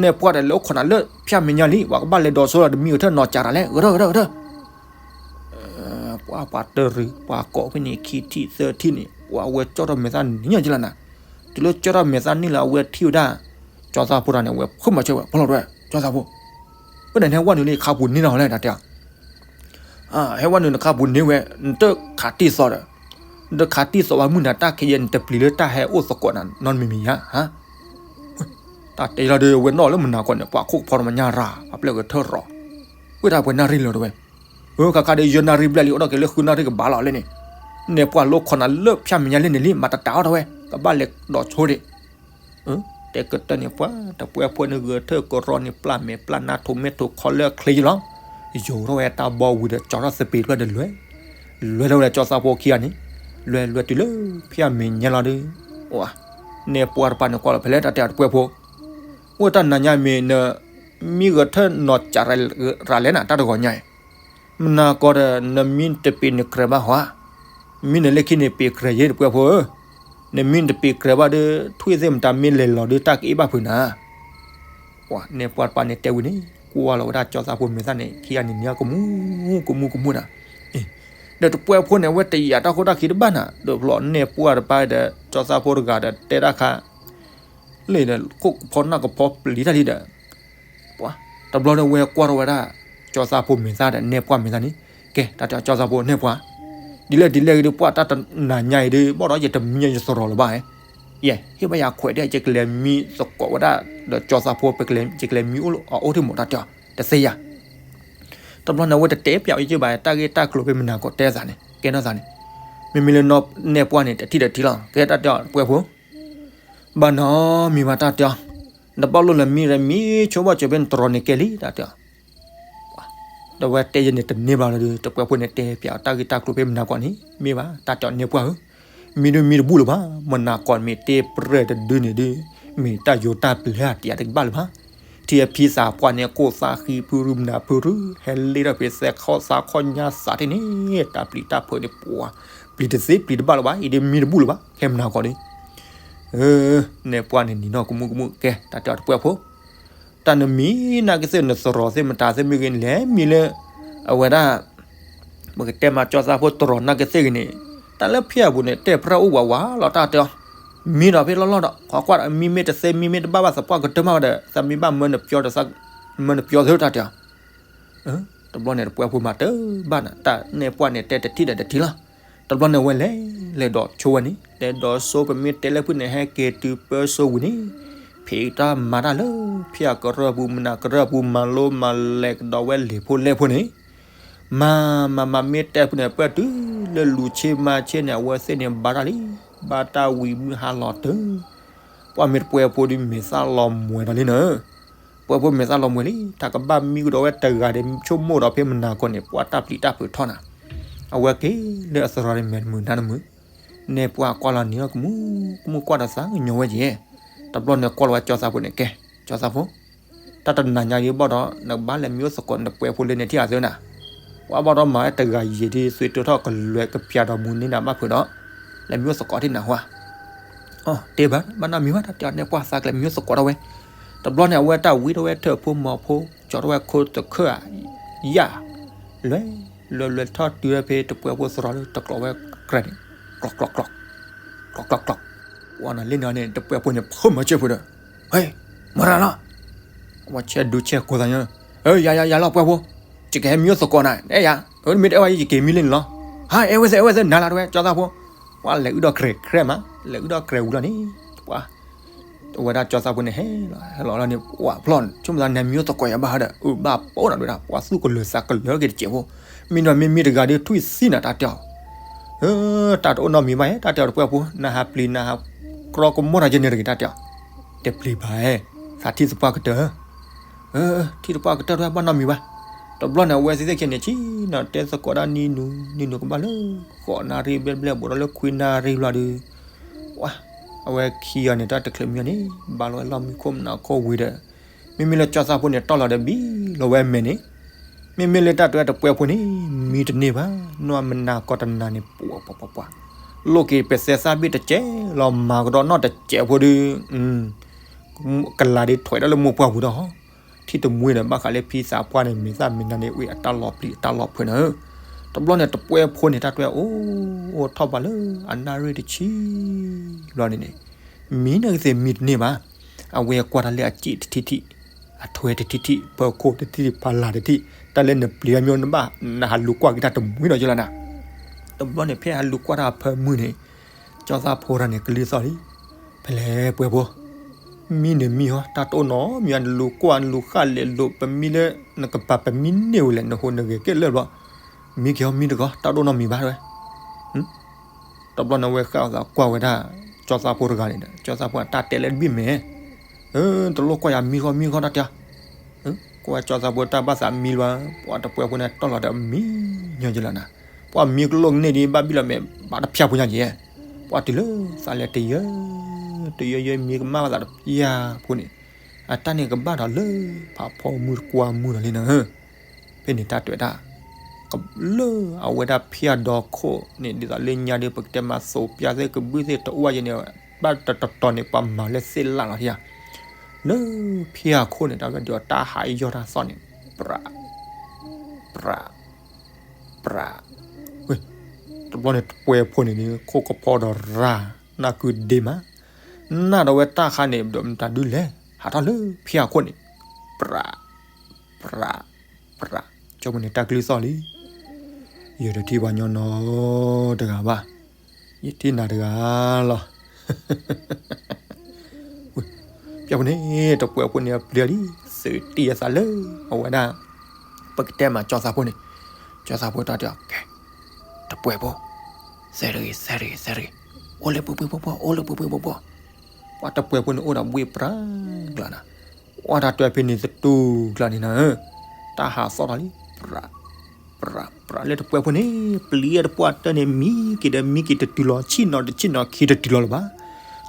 နဲၣ်ပှၢ်ဒီးလၢအိၣ်ခိးနၤလၢဖၠၣ်မဲာ်ညါလံ ပှၤကဘၣ်လဲၤဒိးဆိဒီးတမံၤဂဲၤထၢၣ်နီၢ်ကၠးတၢ်လဲၣ် ဂဲၤထၢၣ် ဂဲၤထၢၣ် ဂဲၤထၢၣ် ပှၤပှၤတရံး ပှၤကိးဖဲန့ၣ် ခံထံၣ်သၢထံၣ်န့ၣ် ပှၤအဝဲကၠီထီၣ်မဲာ်သၣ်န့ၣ်ညါကလီနၤ, တုၤလၢကၠီထီၣ်မဲာ်သၣ်န့ၣ်လၢအဝဲထံၣ်ဝဲဒၣ် ကၠီသးဖိတၢ်န့ၣ် အဝဲဖုးမၤဆၢဝဲ ဖီလီၤတဝဲ ကၠီသးဖိ, ဝဲန့ၣ်န့ၣ်ဟဲဝဲနုာ်လၢယခါပူၤန့ၢ်နီၤလဲၣ် တၢ်တဲအီၤ, ဟဲဝဲနုာ်နခါပူၤန့ၢ်ဝဲ နတခးတံၢ်သီဒီး, နတခးတံၢ်သီဘၣ်မုၢ်နၤတၢ်ခဲယဲၢ် နတပျံၤလၢတၢ်ဟဲအိၣ်သကိးနၤနီတမံၤမံၤဧါ, တၢ်တဲလီၤဒီး ဝဲနီၣ်လၢမုၢ်နၤကီးန့ၣ် ပှၤခိၣ်ကဖီတမညၣ်ရၤ ပှၤပျဲၢ်ဂဲၤထၢၣ်ရီၤ, ဝဲဒၣ်ပှဲၤနၣ်ရံၣ်လၢတဝဲ, အၢ ခါခါဒီးယဲၢ်နၣ်ရံၣ်ဘျဲၣ်လံ အိၣ်ဒီးက့ၤလၢဃုနၣ်ရံၣ်ကဘၣ်လီၤလဲၣ်န့ၣ်, နဲၣ်ပှၢ်လိၣ်ခိးနၤလၢဖၠၣ်မဲာ်ညါလၢန့ၣ်လံ မၤတတးအီၤတဝဲ ကဘၣ်လဲၤဒိးဆိဒံး တဲကတၢၢ်န့ၣ် ပှၤတပှဲဖိန့ၣ် ဂဲၤထၢၣ်ကရီန့ၣ် ပျၢ်မဲာ်ပျၢ်နါထိးမဲာ်ထိးခီလၢအချ့ယလီၤ, ယိၤထီၣ်ဝဲတၢ်ဘီဝံၤဒီး ကၠီထီၣ်သပ့ၤတဖျၢၣ်ဒီးလွဲၢ်, လွဲၢ်ထီၣ်ဝဲဒီးကၠီသးဖိခံဂၤန့ၣ်, လွဲၢ်လွဲၢ်တုၤလၢဖၠၣ်မဲာ်ညါလီၤဒီး, နဲၣ်ပှၢ်တပၤန့ၣ်ကွၢ်လီၤဖဲလဲၣ်တၢ်တဲအီၤတပှဲဖိ, အိၣ်တၢ်နၤညါမ့ၢ်န မံဂဲၤထၢၣ်နီၢ်ကၠးရၤလဲၣ်နၤ တၢ်တဂီၤညါအံၤ, မနၤကီးဒီး နမံတပ့ၤနကြဲးဘၣ်ဟီဧါ, မံနလၢခံန့ၣ် ပ့ၤကြဲးယဲၢ်တပှဲဖိဧၢ, နမံတပ့ၤကြဲးဘၣ်ဒီး ထွံၣ်သ့ၣ်မတၤမ့ၢ်လဲၤလီၤဒီး တၢ်ကအ့ၣ်ဘၣ်ဖုးနၤ ပှၤနဲၣ်ပှၢ်တပၤန့ၣ်တဲဝံၤန့ၣ် ကွၢ်လီၤဝဲဒၣ်ကၠီသးဖိမဲာ်သၣ်န့ၣ် ခံဂၤန့ၣ် နံၤကမူကမူကမူနၤ, ဒီးတပှဲဖိန့ၣ် အဝဲတယာ်တၢ်ခိၣ်တၢ်ခံတဘၣ်နၤ ဒီးဖျီၣ်နဲၣ်ပှၢ်တပၤဒီး ကၠီသးဖိတဂၤဒီးတဲတၢ်ခါ လၢန့ၣ် ခိၣ်ကဖီနၢ်ကဖီပျံၤတၢ်လံဒီး ပှၤ တဘျီဒီးဝဲကွၢ်ထီၣ်ဝဲဒၣ် ကၠီသးဖိမဲာ်သၣ်ဒီးနဲၣ်ပှၢ်မဲာ်သၣ်န့ၣ် ကဲ တၢ်တဲအီၤကၠီသးဖိနဲၣ်ပှၢ်, ဒ်လဲၣ်ဒ်လဲၣ်ဂ့ၤဒီး ပှၤတၢ်တနၤညါအံၤဒီး ဘၣ်ဒီးယတမံယသရိာ်လၢၤဘၣ်, ယဲ ဟ့ၣ်ဘၣ်ယၤခွဲးဒ် ယကလဲၤမံသကိးဝဲဒၣ် ဒီးကၠီသးဖိ ယကလဲၤမံအိၣ်အအိၣ်ထံၣ်မးတၢ်တဲအီၤ တသ့ယၤ တဘျီန့ၣ် အဝဲတတဲပျးဝဲက့ဘၣ် တၢ်ဂ့ၢ်တၢ်ကျိၤဖဲမနၤကီးတဲသးန့ၣ် ကဲနီၢ်သးန့ၣ်, မ့မ့ၢ်လၢနီၢ်နဲၣ်ပှၢ်န့ၣ် တထံၣ်ဒီးထံၣ်လီၤ ကဲတၢ်တဲအီၤပှဲၤဖိ, ဘၣ်နီၢ်မံၤဘၣ်တၢ်တဲအီၤ, နဘၣ်လိၣ်လၢမံဒီးမံဆိဘၣ်စၢၤဖဲနတရီန့ၣ်ကဲလံ တၢ်တဲအီၤ ဒီးဝဲတဲယဲန့ၣ်တန့ၢ်ဘၣ်လီၤဒီး တပှဲၤဖိန့ၣ်တဲပျးအီၤတၢ်ဂ့ၢ်တၢ်ကျိၤဖဲမနၤကွၢ်န့ၣ် မ့ၢ်ဘၣ် တၢ်တဲအီၤနဲၣ်ပှၢ်ဧၢ, မ့ၢ်ဒုးမ့ၢ်တဘူၣ်လၢၤဘၣ်, မနၤကီၢ်မ့ၢ်တဲပြဲၢ်တဒုန့ၣ်ဒုး, မ့ၢ်တၢ်ယိၤတၢ်ပျဲၢ်တယၤတကဘၣ်လၢၤဘၣ်. ထံၣ်အဖံသးပှၢ်န့ၣ် ကိၢ်သးဃံဖုရူမနၤဖုရူ, ဟဲလ့ထီၣ်ဖဲသဲခီသးခီညါသးထံၣ်န့ၣ်, တၢ်ပျံၤတၢ်ဖုးန့ၣ်ပှၤ, ပျံၤတသ့ပျံၤတဘၣ်လၢၤဘၣ်, အံၤဒုးမ့ၢ်တဘူၣ်လၢၤဘၣ်, ခဲမနၤကီၢ်ဒုး နဲၣ်ပှၢ်န့ၣ်နံၤနီၢ်ကမူၣ်ကမူၣ်ကဲ တၢ်တဲအီၤတပှဲၤဖိ, တၢ်နမံၤနာ်က့သ့ၣ်နသရိာ်သ့ၣ်မတၤသ့ၣ်မ့ၢ်ဂ့ၤန့ၣ် လဲၤမံၤလၢ အဝဲဒၣ် ပကတဲမးကၠီသးဖိသရိာ်နာ်က့သ့ၣ်ဂ့ၤန့ၣ်, တၢ်လၢဖဲအပူၤန့ၣ် တဲပြၢ်အိၣ်ဝးဝးလီၤတၢ်တဲအီၤ, မံဒီးဖဲလီၢ်လီၢ်ဒီး ခိးကွၢ်ဒီး မံမ့ၢ်တသ့မံမ့ၢ်တဘၣ်ဘၣ်သပှၢ်ကတၢၢ်မးဒီး သးမံဘၣ်မၢနပျီဒီး မၢနပျီသ့တၢ်တဲအီၤ တဘျီန့ၣ်တပှဲၤဖိမၤတဘၣ်နၤ တၢ်နဲၣ်ပှၢ်န့ၣ်တဲတထံၣ်ဒီးတထံၣ်လီၤ. တဘျီန့ၣ်ဝဲလဲၤ လဲၤဒီးဆိဝဲန့ၣ် လဲၤဒီးဆိပမ့ၢ်တဲလၢဖုၣ်န့ၣ် ဟဲက့ၤတုၤပၢဆိဝံၤန့ၣ်, ဖံးတၢ်မၤတၢ်လၢ ဖံးအကရၢၢ်ပူၤ မနၤကရၢၢ်ပူၤ မၤလိမၤလဲၤကဒီးဝဲလံာ်ဖိလဲၢ်ဖိန့ၣ်, မၤမၤမၤမ့ၢ်တဲဖုၣ်န့ၣ် ပၢၢ်တုၤလၢလူၤဆ့မၤဆ့န့ၣ် အဝဲသ့ၣ်န့ၣ်ဘါတၢ်လံ, ဘါတၢ်ဝံၤမုၢ်ဟါလီၤတုၤ ပှၤမ့ၢ်တပှဲၤဖိဒုးမဲာ်သၣ်လီၤမှဲၤဒီးလံနၤ, ပှဲၤဖိမဲာ်သၣ်လီၤမှဲၤလံ, တၢ်ကဘၣ်မံကဒီးဝဲတဂၤဒီး ဆိကမိၣ်ဒီးဖဲမနၤကီၢ်န့ၣ် ပှၤတၢ်ပျံၤတၢ်ဖုးထီၣ်နၤ, အဝဲက့ၤလၢအသရိာ်န့ၣ်မဲာ်တမုာ်နါတမုာ်, နဲၣ်ပှၢ်ကွၢ်လီၤနံၤအီၤကမူၣ်ကမူၣ်ကွၢ်ဒီးသးကညီၤဝဲက့ၤ, တဘျီန့ၣ်ကွၢ်လီၤဝဲကၠီသးဖိန့ၣ်ကဲ, ကၠီသးဖိ တၢ်တနၤညါဒ်ဘၣ်ဒီး နကဘၣ်လဲၤမံအိၣ်သကိးနပှဲၤဖိလၢန့ၣ်ထံၣ်အသၢနၤ, ပှၤဘၣ်ဒီးမၤဝဲတဂၤယံာ်ဒ်သွံၣ်တိၢ်ထီၣ်ကလွဲးကပျၢ်ဒီးမူန့ၢ်နၤဘၣ်ဖုးဒီး, လဲၤမံအိၣ်သကိးထံၣ်နၤဟါ, အတဲဘၣ် ဘၣ်နီတမံၤဘၣ် တၢ်တဲအီၤ နဲၣ်ပှၢ်သးကလဲၤမံအိၣ်သကိးထီၣ်ဝဲ, တဘျီန့ၣ် အဝဲတၢ်ဝံထီၣ်ဝဲထၢၣ်ဖိမီၤဖိ, ကၠီထီၣ်ဝဲခိတခၢၣ်ဧါ, ယၣ်, လွဲ လွဲလွဲထီၣ်တုၤဝဲဖဲတပှဲၤဖိသရိာ်လၢတကျိးဝဲကြဲးန့ၣ်, ကျီၢ်ကျီၢ်ကျီၢ် ကျီၢ်ကျီၢ်ကျီၢ်, ပှၤနၤလ့နၤန့ၣ် တပှဲၤဖိန့ၣ် ဖုးမၤစၢၤဖုးဒီး, ဟဲ, မၤတၢ်လီၤ, ပှၤဆဲးဒုးဆဲးကိးသးညါ, ယၤယၤယၤလီၤပှဲၤဖိ, ယကဟဲမံအိၣ်သကိးနၤ အဲၣ်ယၤ, မ့ၢ်တအဲၣ်ဝဲယက့ၤမံလၢန့ၣ်လီၤ, ဟါ အဲၣ်ဝဲသ့ၣ် အဲၣ်ဝဲသ့ၣ် နၤလၢတဝဲ ကၠီသးဖိ, ပှၤလဲၤအုၣ်ဒီးကြဲးကြဲးမး လဲၤအုၣ်ဒီးကြဲးဝံၤလီၤန့ၣ်, ပှၤ အဝဲဒၣ်ကၠီသးဖိန့ၣ် ဟဲလီၤ ဟဲလီၤလီၤန့ၣ် ပှၤဖျီၣ်န့ၣ် ဆိကမိၣ်သးနမံအိၣ်သကိးယၤဘၣ်ဟီဒီး အုၣ်ဘၣ်ပိာ်နၤဒဝဲဒၣ် ပှၤသူၣ်ကလၢၤသးကလၢၤက့ၤတစဲးဖိ, မ့ၢ်ဒီးမ့မ့ၢ်တဂၤဒီးထွံၣ်သံနၤတၢ်တဲအီၤ, တၢ်တအိၣ်နီတမံၤဘၣ် တၢ်တဲအီၤတပှဲၤဖိ နဟးပျံၤနဟးကြီကမိၣ်တၢ်ကဲန့ၣ်တဂ့ၤ တၢ်တဲအီၤ, တပျံၤဘၣ်, သးထံၣ်သပှၢ်ကတၢၢ် ထံၣ်တပှၢ်ကတၢၢ်တဝဲဘၣ်နီတမံၤဘၣ်, တဘျီန့ၣ် အဝဲသ့ၣ်သ့ၣ်ခဲန့ၣ် ဆံနီၤတဲသကိးဒၣ်နံၤနုၤ နံၤနုၤကဘၣ်လၢ ဃိးနၣ်ရံၣ်ဘျဲၣ်ဘျဲၣ် ဘူးဒီးလၢခွံနၣ်ရံၣ်ဘျီဒီး အဝဲခံဂၤန့ၣ် တၢ်တချုးမံအီၤန့ၣ် ဘၣ်လီၤဝဲလီၢ်မံခိၣ်မနၤခိၣ်ဝံၤဒီး မ့မ့ၢ်လၢကၠီသးဖိန့ၣ် တီၢ်လီၤဒီးဘံလီၤဝဲအမဲာ်န့ၣ်, မ့မ့ၢ်လၢတၢ်တဝဲတပှဲၤဖိန့ၣ် မံတန့ၢ်ဘၣ်, နီၢ်မနၤကီၢ်တနၤန့ၣ် ပှၤပှၤပှၤပှၤ လိၣ်က့ၤပသဲသၣ်ဘ့ၣ်တစဲးလီၤ မၤကဒီးနီၢ်တစဲးဖိဒီး ကလၤဒ်ထွဲးဒၣ်လၢမိၢ်ပှၢ်ပူၤဒီး ထံၣ်တမှံဒီး ဘၣ်ဃးလၢဖံသးပှၢ်န့ၣ် မဲာ်သၣ်မဲာ်နါန့ၣ် ဝံအတၢ်လီၤပျံၤအတၢ်လီၤဖုးန့ၣ်, တဘျီန့ၣ် တပှဲၤဖိန့ၣ် တၢ်တွဲအိၣ် အိၣ်ထီၣ်ဘၣ်လၢအနၣ်ရံၣ်တဆံဘျီန့ၣ်န့ၣ် မံနကသ့ၣ်မံတန့ၢ်ဘၣ်, အဝဲကွၢ်တၢ်လၢအစံၣ်တထံၣ်ထံၣ်, အထွဲတထံၣ်ထံၣ်, ဖီခိၣ်တထံၣ်ထံၣ်, ဖီလာ်တထံၣ်, တၢ်လၢနပျံၤအမျိုးနဘၣ် နဟးလူၤကွၢ်က့ၤတၢ်တမှံဒီးယလီၤနၤ, တဘျီန့ၣ် ဖဲဟးလူၤကွၢ်တၢ်အဖၢမုၢ်န့ၣ် ကၠီသးဖိတၢ်န့ၣ် ကလံၤသီၣ်လံ, ဖဲလဲၣ်ပှဲၤဖိ မံနမံဟီ တၢ်တအိၣ်နီတမံၤ နလူၤကွၢ်နလူၤဃၣ်လဲၤလိာ်ပမံလၢ နကပၤပမံန့ၢ်ဝဲလဲၣ် နဟူးနဂဲၤကဲလၢာ်ဘျီ, မံက့ၤဟီမံတဂီၤ တၢ်တအိၣ်နီတမံၤဘၣ်ဝဲ, တဘျီန့ၣ်ဝဲဃၣ်အသးကွၢ်ဝဲဒၣ် ကၠီသးဖိတဂၤန့ၣ်ဒီး ကၠီသးဖိအတၢ်တဲလၢတဘ့ၣ်မဲာ်, တလိၣ်ကွၢ်ယၤမံဃီမံဃီတၢ်တဲ, ကွၢ်ကၠီသးဖိတၢ်ဘၣ်သးမံလီၤ, ပှၤတပှဲၤဖိန့ၣ်တီၢ်လီၤဒီးမံညီယလီၤနၤ, ပှၤမံကလိာ်ကန့ၢ်ဒ်ဘၣ်ဘံၣ်လီၤမဲာ် ဘၣ်တဖၠၣ်ဖိညါက့ၤ ပှၤတုၤလၢသးလဲၤတယၢ တယၢယၢမံကမၣ်ဘၣ်သးတဖၠၣ်ဖိန့ၣ်, အတၢ်န့ၣ်ကဘၣ်ဒီးလၢ ဖးဖီမုၢ်တကွၢ်မုၢ်ဒီးလံနၤဧၢ, ဖဲန့ၣ်တၢ်တဲဝဲဒၣ်, လၢအဝဲဒၣ်ဖၠၣ်ဒီခိၣ်န့ၣ် ဒ်သိးလၢညါဒီး ပကတဲမးသိးပၠၣ်သ့ၣ်ကဘုၣ်သ့ၣ်တအိၣ်ယဲန့ၣ်, ဘၣ်တတီၤန့ၣ် ပှၤမၤလၢသ့ၣ်လၣ်လီၤထံဧါ, လၢဖၠၣ်ခိၣ်န့ၣ် တၢ်ဝဲဒၣ်ဒီးတၢ်ဟးယီၢ်တၢ်သီၣ်န့ၣ်, ပြး ပြး ပြး, တဘျီန့ၣ်တပှဲၤဖိန့ၣ် ခိၣ်ကဖီဒီးရၤ နၢ်ကုဒ့မး, နၢ်ဒီးဝဲတၢ်ခါန့ၣ် ဒီးမတၤဒုလဲၣ် ဟးထီၣ်လၢဖၠၣ်ခိၣ်န့ၣ်, ပြး ပြး ပြး, ကၠီဖိန့ၣ်တၢ်ကလုၢ်သီၣ်လံ, ယတထံၣ်ပှၤညီနီတဂၤဘၣ်, ယထံၣ်နၤတဂၤလီၤ. ဖၠၣ်ဖိန့ၣ် တပှဲၤဖိန့ၣ် အပျံၤလံ သုးတံၢ်အသးလၢ အဝဲဒၣ် ပကတဲမးကၠီသးဖိန့ၣ်, ကၠီသးဖိတၢ်တဲအီၤ ကဲ, တပှဲၤဖိ, သဲတဂ့ၤ သဲတဂ့ၤ သဲတဂ့ၤ, အိၣ်လၢပှဲၤပှဲၤပှဲၤပှဲၤ အိၣ်လၢပှဲၤပှဲၤပှဲၤပှဲၤ, ပှၤတပှဲၤဖိန့ၣ် အိၣ်ဒီးဘှ့ၣ်ပြးကျါနၤ, ပှၤတၢ်တွဲဖဲန့ၣ်သတူၢ်ကျါန့ၣ်နၤဧၢ, တၢ်ဟးသီၣ်ထီၣ်လံ ပြး ပြး ပြး လၢတပှဲၤဖိန့ၣ် ပျံၤတပှၢ်တၢၢ်န့ၣ် မံက့ၤဒီးမံက့ၤတတုၤလီၤ ဆ့ၣ်နီၤတဆ့ၣ်နီၤ ခံတတုၤလီၤလၢၤဘၣ်.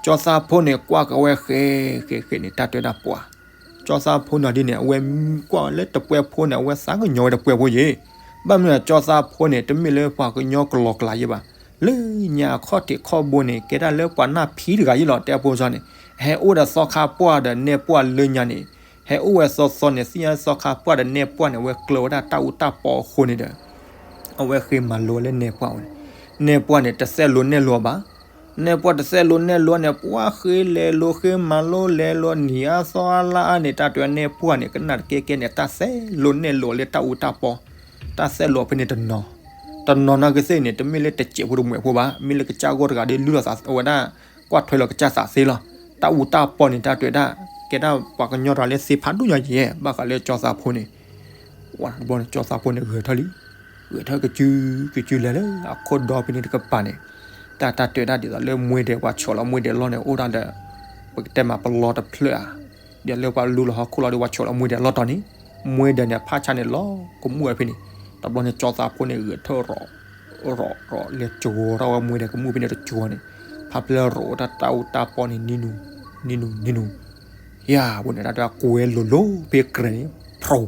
ကၠီသးဖိန့ၣ် ကွၢ်ကဝဲဃဲဃဲဃဲန့ၣ် တၢ်တဲဝဲဒၣ်ပှၢ်, ကၠီသးဖိနီၤဒ်န့ၣ် အဝဲကွၢ်လၢတပှဲၤဖိန့ၣ် အဝဲသးကညီၤဝဲတပှဲၤဖိယ့ၣ်. ဘၣ်မနုၤ ကၠီသးဖိန့ၣ် တမ့ၢ်လၢပှၤကညီကလီကလီယ့ၣ်ဘၣ်. လၢညါခီၣ်ထံးခီၣ်ဘိန့ၣ် ကဲဒၣ်လၢပှၤနၢ်ဖံးတဂၤယ့ၣ်လီၤ တဲအဖိစ့ၢ်န့ၣ်, ဟဲအိၣ်ဒီးသီခါပှၢ်ဒီးနဲၣ်ပှၢ်လၢညါန့ၣ် ဟဲအိၣ်ဝဲသီသီန့ၣ် သ့ၣ်ညါသီခါပှၢ်ဒီးနဲၣ်ပှၢ်န့ၣ် အဝဲကျၢၤဝဲဒၣ်တၢ်အူတၢ်ပီအဃိန့ၣ်ဒီး အဝဲဃ့မၤလိလၢနဲၣ်ပှၢ်အအိၣ်န့ၣ်, နဲၣ်ပှၢ်န့ၣ် တသဲးလိၤနဲၣ်လိၤဘၣ်. နဲၣ်ပှၢ်တသဲးလိၤနဲၣ်လိၤန့ၣ် ပှၢ်ဃ့လဲၤလိၤဃ့မၤလိလဲၤလိၤ နံၤအါသီအါလါအါန့ၣ် တၢ်တဲဝဲနဲၣ်ပှၢ်န့ၣ် ကနၣ်တကဲကဲန့ၣ် တၢ်သဲးလိၤနဲၣ်လိၤလၢတၢ်အူတၢ်ပီ, တၢ်သဲးလိၤဖဲန့ၣ်တနီၤ, တနီၤနာ်က့သ့ၣ်န့ၣ် တမ့ၢ်လၢတစဲးဖိတမှဲးဖိဘၣ်, မ့ၢ်လၢကစၢ်ဂီၢ်တဂၤဒီးလုၢ်လီၤသးဝဲဒၣ် ကွၢ်ထွဲလီၤကစၢ်သးသ့လီၤ. တၢ်အူတၢ်ပီန့ၣ် တၢ်တဲဝဲဒၣ် ကဲဒၣ်ပှၤကညီတဂၤလၢသ့ဖးဒိၣ်ညါယဲၢ် ဘၣ်ဃးလၢကၠီသးဖိန့ၣ် ဝဲတဘျီန့ၣ် ကၠီသးဖိန့ၣ် ဂဲၤထၢၣ်လံ, ဂဲၤထၢၣ်ကစု ကစုလဲၤလၢအခိၣ်ဒီဖဲန့ၣ်တကပၤန့ၣ်, တၢ်တၢ်တဲဝဲဒၣ်ဒ်သိးလၢမွဲဒဲး ပှၤဆီၣ်လီၤမွဲဒဲးလီၢ်န့ၣ် အိၣ်ဒၣ်ဒီး ပကတဲမးပလီတဖျၢၣ်ဧါ, ဒီးလၢပှၤလူလီၤဟီၣ်ခိၣ်လီၤဒီး ပှၤဆီၣ်လီၤမွဲဒဲးလီၢ်တီၤန့ၣ်, မွဲဒဲးန့ၣ် ဖးဆါန့ၣ်လီၤကမူၣ်ဝဲဖဲန့ၣ်, တဘျီန့ၣ် ကၠီသးဖိန့ၣ် ဂဲၤထၢၣ်ရီၣ် ရီၣ်ရီၣ်လဲၤကဝီၤထီၣ်ဝဲမွဲဒဲးကမူၣ်ဖဲန့ၣ်တကဝီၤန့ၣ်, ဖးဖျဲၣ်ရိၣ်တၢ်တၢ်အူတၢ်ပီန့ၣ် နံၤနူၤ နံၤနူၤ နံၤနူၤ, ယၤဖိန့ၣ် တၢ်တဲဝဲကွဲးလိၤလိၤဖဲကြဲးန့ၣ် ဖျိ,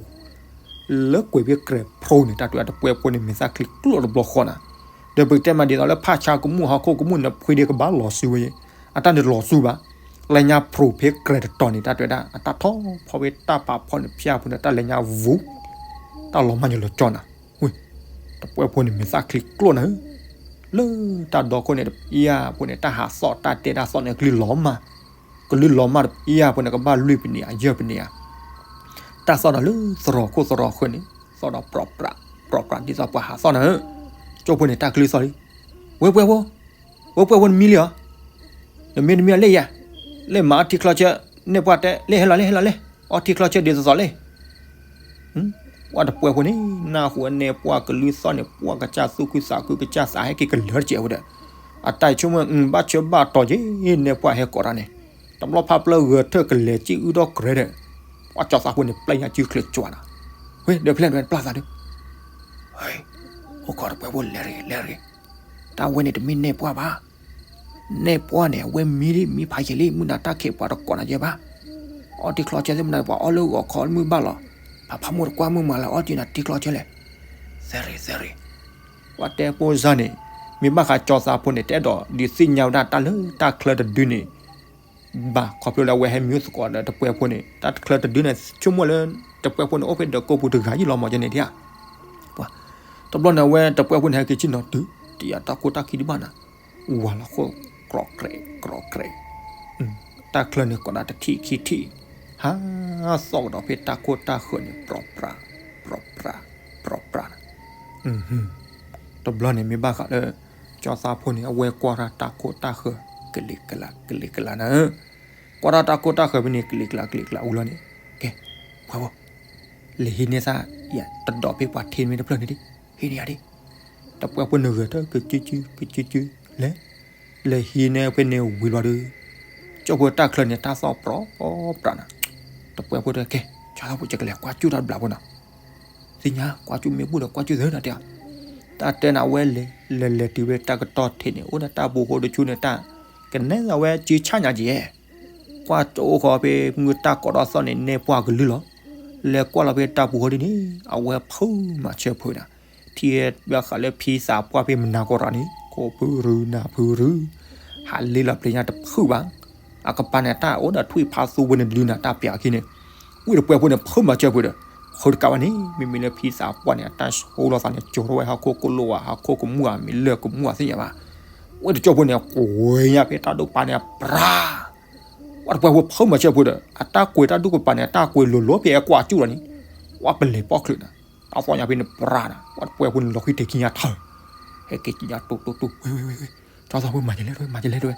လၢကွဲးဖဲကြဲးဖျိန့ၣ် တၢ်တဲဝဲတပှဲၤဖိန့ၣ် မ့ၢ်သးချံကျိၣ်တဘျီဃီနၤ, ဒီးပကတဲမးဒ်သိးလၢဖးဆါကမူၣ်ဟီၣ်ခိၣ်ကမူၣ်န့ၣ် ဖှ့ဒ့ကဘၣ်လီၤစုဝဲယဲၢ်, အတၢ်န့ၣ်လီၤစုဘၣ်, လၢညါဖျိဖဲကြဲးတတီၤန့ၣ် တၢ်တဲဝဲဒၣ် အတၢ်ထီၣ်ဖီၣ်ဖဲတၢ်ပာ်ဖီၣ်န့ၣ် ဖၠၣ်ဖိန့ၣ် တၢ်လဲၤညါဝူ တၢ်လီၤမၢ်ညါလီၤကၠီနၤ, ဝ့ၢ်, တပှဲၤဖိန့ၣ် မ့ၢ်သးချံကျိၣ်နၤဧၢ, လၢတၢ်ဒီခိၣ်န့ၣ် ယၤဖိန့ၣ် တၢ်ဟးသီၣ်တၢ်တဲတၢ်သီၣ်န့ၣ် ကလုၢ်လီၤမၢ်, ကလုၢ်လီၤမၢ်တပျၢ်ဖိန့ၣ် ကဘၣ်လွံၢ်ပနံးဧါ ယဲၢ်ပနံးဧါ, တၢ်သီၣ်ဒီးလၢသရိာ်ခိၣ်သရိာ်ဃၢၤန့ၣ် သီၣ်ဒီးပြီပြး ပြီပြး ဒ်သိးပှၤဟးသီၣ်နၤဧၢ, ကၠိဖိန့ၣ် တၢ်ကလုၢ်သီၣ်လံ, ဝဲပှဲၤဖိ, ဝဲပှဲၤဖိနမံလံဧါ, နမ့ၢ်တမံအီၤလဲၣ်ယၤ, လဲၣ်မၤအီထံချီဆၢ, နဲၣ်ပှၢ်တဲ လဲၣ်ဟဲလီၤလဲၣ်ဟဲလီၤလဲၣ်, အီထံချီဆၢဒ်သိးသိးလဲၣ် ပှၤတပှဲၤဖိန့ၣ် နၢ်ဟူဝဲနဲၣ်ပှၢ်ကလုၢ်သီၣ်န့ၣ် ပှၢ်ကစၢ်သူၣ်ခုသးခု ကစၢ်သးဟဲက့ၤကလၢာ်တစဲးဝဲဒီး, အတၢ်ဆိကမိၣ် ဘၣ်ဆၢဘၣ်တီၤက့ၤ နဲၣ်ပှၢ်ဟဲကိးတၢ်န့ၣ်, တဘျီဖးပျၢၢ်ဂဲၤထၢၣ်ကလဲၤစံၣ်အုၣ်ထီၣ်ကြဲးဒီး, ပှၤကၠီသးဖိန့ၣ် ပျဲညါစုချၢကၠီနၤ, ဝဲဒီးဖဲလဲၣ်ဒီးပျၢ်သးဒုး, အိၣ်ခိးတပှဲၤဖိလဲၤတဂ့ၤ လဲၤတဂ့ၤ, တၢ်ဝဲန့ၣ်တမ့ၢ်နဲၣ်ပှၢ်ဘၣ် နဲၣ်ပှၢ်န့ၣ် အဝဲမံလံ မံဖးယံာ်လံ မုၢ်နၤတၢ်ခံးပှၤတကိးနၤယဲၢ်ဘၣ်, အီထံချီဆၢသ့ၣ်မနုၤ ပှၤအီၣ်လၢဂီၤခီမုၢ်ဘၣ်လီၤ, ပှၤဖးမိၢ်တကွၢ်မုၢ်မၤလၢအီထံနၤထံချီဆၢလဲၣ်, သဲရ့ၣ်သဲရ့ၣ်, ပှၤတဲဖိစၢ်န့ၣ်, မ့ၢ်ဘၣ်ဃးကၠီသးဖိန့ၣ် တအဲၣ်ဒိးဒုးသ့ၣ်ညါဝဲဒၣ်တၢ်လၢတၢ်ချၢတဒုန့ၣ် ဘၣ် ခီဖျိလၢအဝဲဟဲမံသကိးဒီးတပှဲၤဖိန့ၣ် တၢ်ချၢတဒုန့ၣ် ဆိကမိၣ်လၢ တပှဲၤဖိန့ၣ်အိၣ်ဖဲဒီးကိးပူၤတဂၤယံၤလီၤမးကန့ၣ်ဒၣ်, ပှၤ, တဘျီန့ၣ် အဝဲတပှဲၤဖိန့ၣ် ဟဲက့ၤဆ့ၣ်နီၤတုၤ တယၤတၢ်ခိၣ်တၢ်ခံတဘၣ်နၤ, ဝၤလီၤခိၣ် ကြိးကြဲး ကြိးကြဲး, တၢ်ချၢန့ၣ် ကိးဒၣ်တထံၣ်ခံထံၣ်, ဟးသီၣ်ကဒီးဖဲတၢ်ခိၣ်တၢ်ဃၢၤန့ၣ် ပြီပြး ပြီပြး ပြီပြးနၤ, တဘျီန့ၣ် မ့ၢ်ဘၣ်ဃးလၢ ကၠီသးဖိန့ၣ် အဝဲကွၢ်တၢ်တၢ်ခိၣ်တၢ်ဃၢၤ ကလံၤကလး ကလံၤကလးနၤ, ကွၢ်တၢ်တၢ်ခိၣ်တၢ်ဃၢၤဖဲန့ၣ် ကလံၤကလး ကလံၤကလးဝံၤလီၤန့ၣ်, ကဲ, ပှၤဖိ, လဲၤဟံးန့ၢ်သး ယတဒိးဖဲပှၤထံမ့ၢ်တဖျၢၣ်န့ၣ်ဒံး, ဟံးန့ၢ်ယၤဒံး, တပှဲၤဖိန့ၣ်ဂဲၤထၢၣ် ကစုကစု ကစုကစု လဲၤ, လဲၤဟံးန့ၢ်ဖဲန့ၣ်ဝံၤလီၤဒီး ကၠိဖိတၢ်ချၢန့ၣ် တၢ်သီၣ်ပြီပြးနၤ, တပှဲၤဖိတဲ ကဲ, ကၠီသးဖိ ယကလဲၤကွၢ်စူၣ်တၢ်တဘျီဖိနီၤ, သ့ၣ်ညါ ကွၢ်စူၣ်မ့ၢ်ဘူၣ်ဒီးကွၢ်စူၣ်သ့နီၤတဲ, တၢ်တဲနၤဝဲလဲၤ လဲၤလဲၤတုၤဖဲတၢ်ကတီၢ်ထံးန့ၣ် အိၣ်ဒီးတၢ်ပူၤဃီတဆူန့ၣ် တၢ်ကနဲၣ်လီၤဝဲစုဆၣ်ညါက့ၤ ကွၢ်တအိၣ်ဃီဖဲမုၢ်တၢ်ကိးထီၣ်သီၣ်န့ၣ် နဲၣ်ပှၢ်ကလုၢ်လီၤ, လဲၤကွၢ်လီၤဖဲတၢ်ပူၤဃီဒ်န့ၣ် အဝဲဖုးမၤဆၢဖုးနၤ, ထံၣ်ဘၣ်ဃးလၢဖံသးပှၢ်ဖဲမနၤကီၢ်ရၤန့ၣ် ကိးဖုရူနၤဖုရူ, ဟးလ့လီၤပျံၤညါတဖုးဘၣ်, အကပၤန့ၣ် တၢ်အိၣ်ဒီးထွံၣ်ဖးသူဝဲန့ၣ်ဒုးနၤ တၢ်ပျးခံန့ၣ်, ဝံၣ်တပှဲၤဖိန့ၣ် ဖုးမၤဆၢဖုးဒီး, ဖုးတကးဘၣ်န့ၣ် မ့မ့ၢ်လၢဖံသးပှၢ်န့ၣ် အတၢ်ဟိလီၤသးန့ၣ် ကၠိထီၣ်ဝဲဟီၣ်ခိၣ်ကလိၣ်ဧါ ဟီၣ်ခိၣ်ကမူၣ်ဧါ မ့ၢ်လၢၢ်ကမူၣ်ဧါသ့ၣ်ညါဘၣ်, ဝဲတကၠိဖိန့ၣ် ကွဲးညါဖဲတၢ်ဒူၣ်ကပၤန့ၣ် ပြး ဝဲတပှဲၤဖိဖုးမၤဆၢဖုးဒီး အတၢ်ကွဲးတၢ်ဒူၣ်ကပၤန့ၣ် အတၢ်ကွဲးလိၤလိၤဖဲအကွၢ်စူၣ်လီၤန့ၣ်, ဝဲပလဲၤပီၣ်ချုးနၤ, တၢ်သီၣ်ညါဖဲန့ၣ်ပြးနၤ, ဝဲတပှဲၤဖိန့ၣ် လီၤဃံတ့ၢ်ခံညါထၢၣ်, ဟဲက့ၤကညါတိတိတိ ဝဲဝဲဝဲဝဲ, ကၠီသးဖိမၤကလဲၣ်တဝဲ မၤကလဲၣ်တဝဲ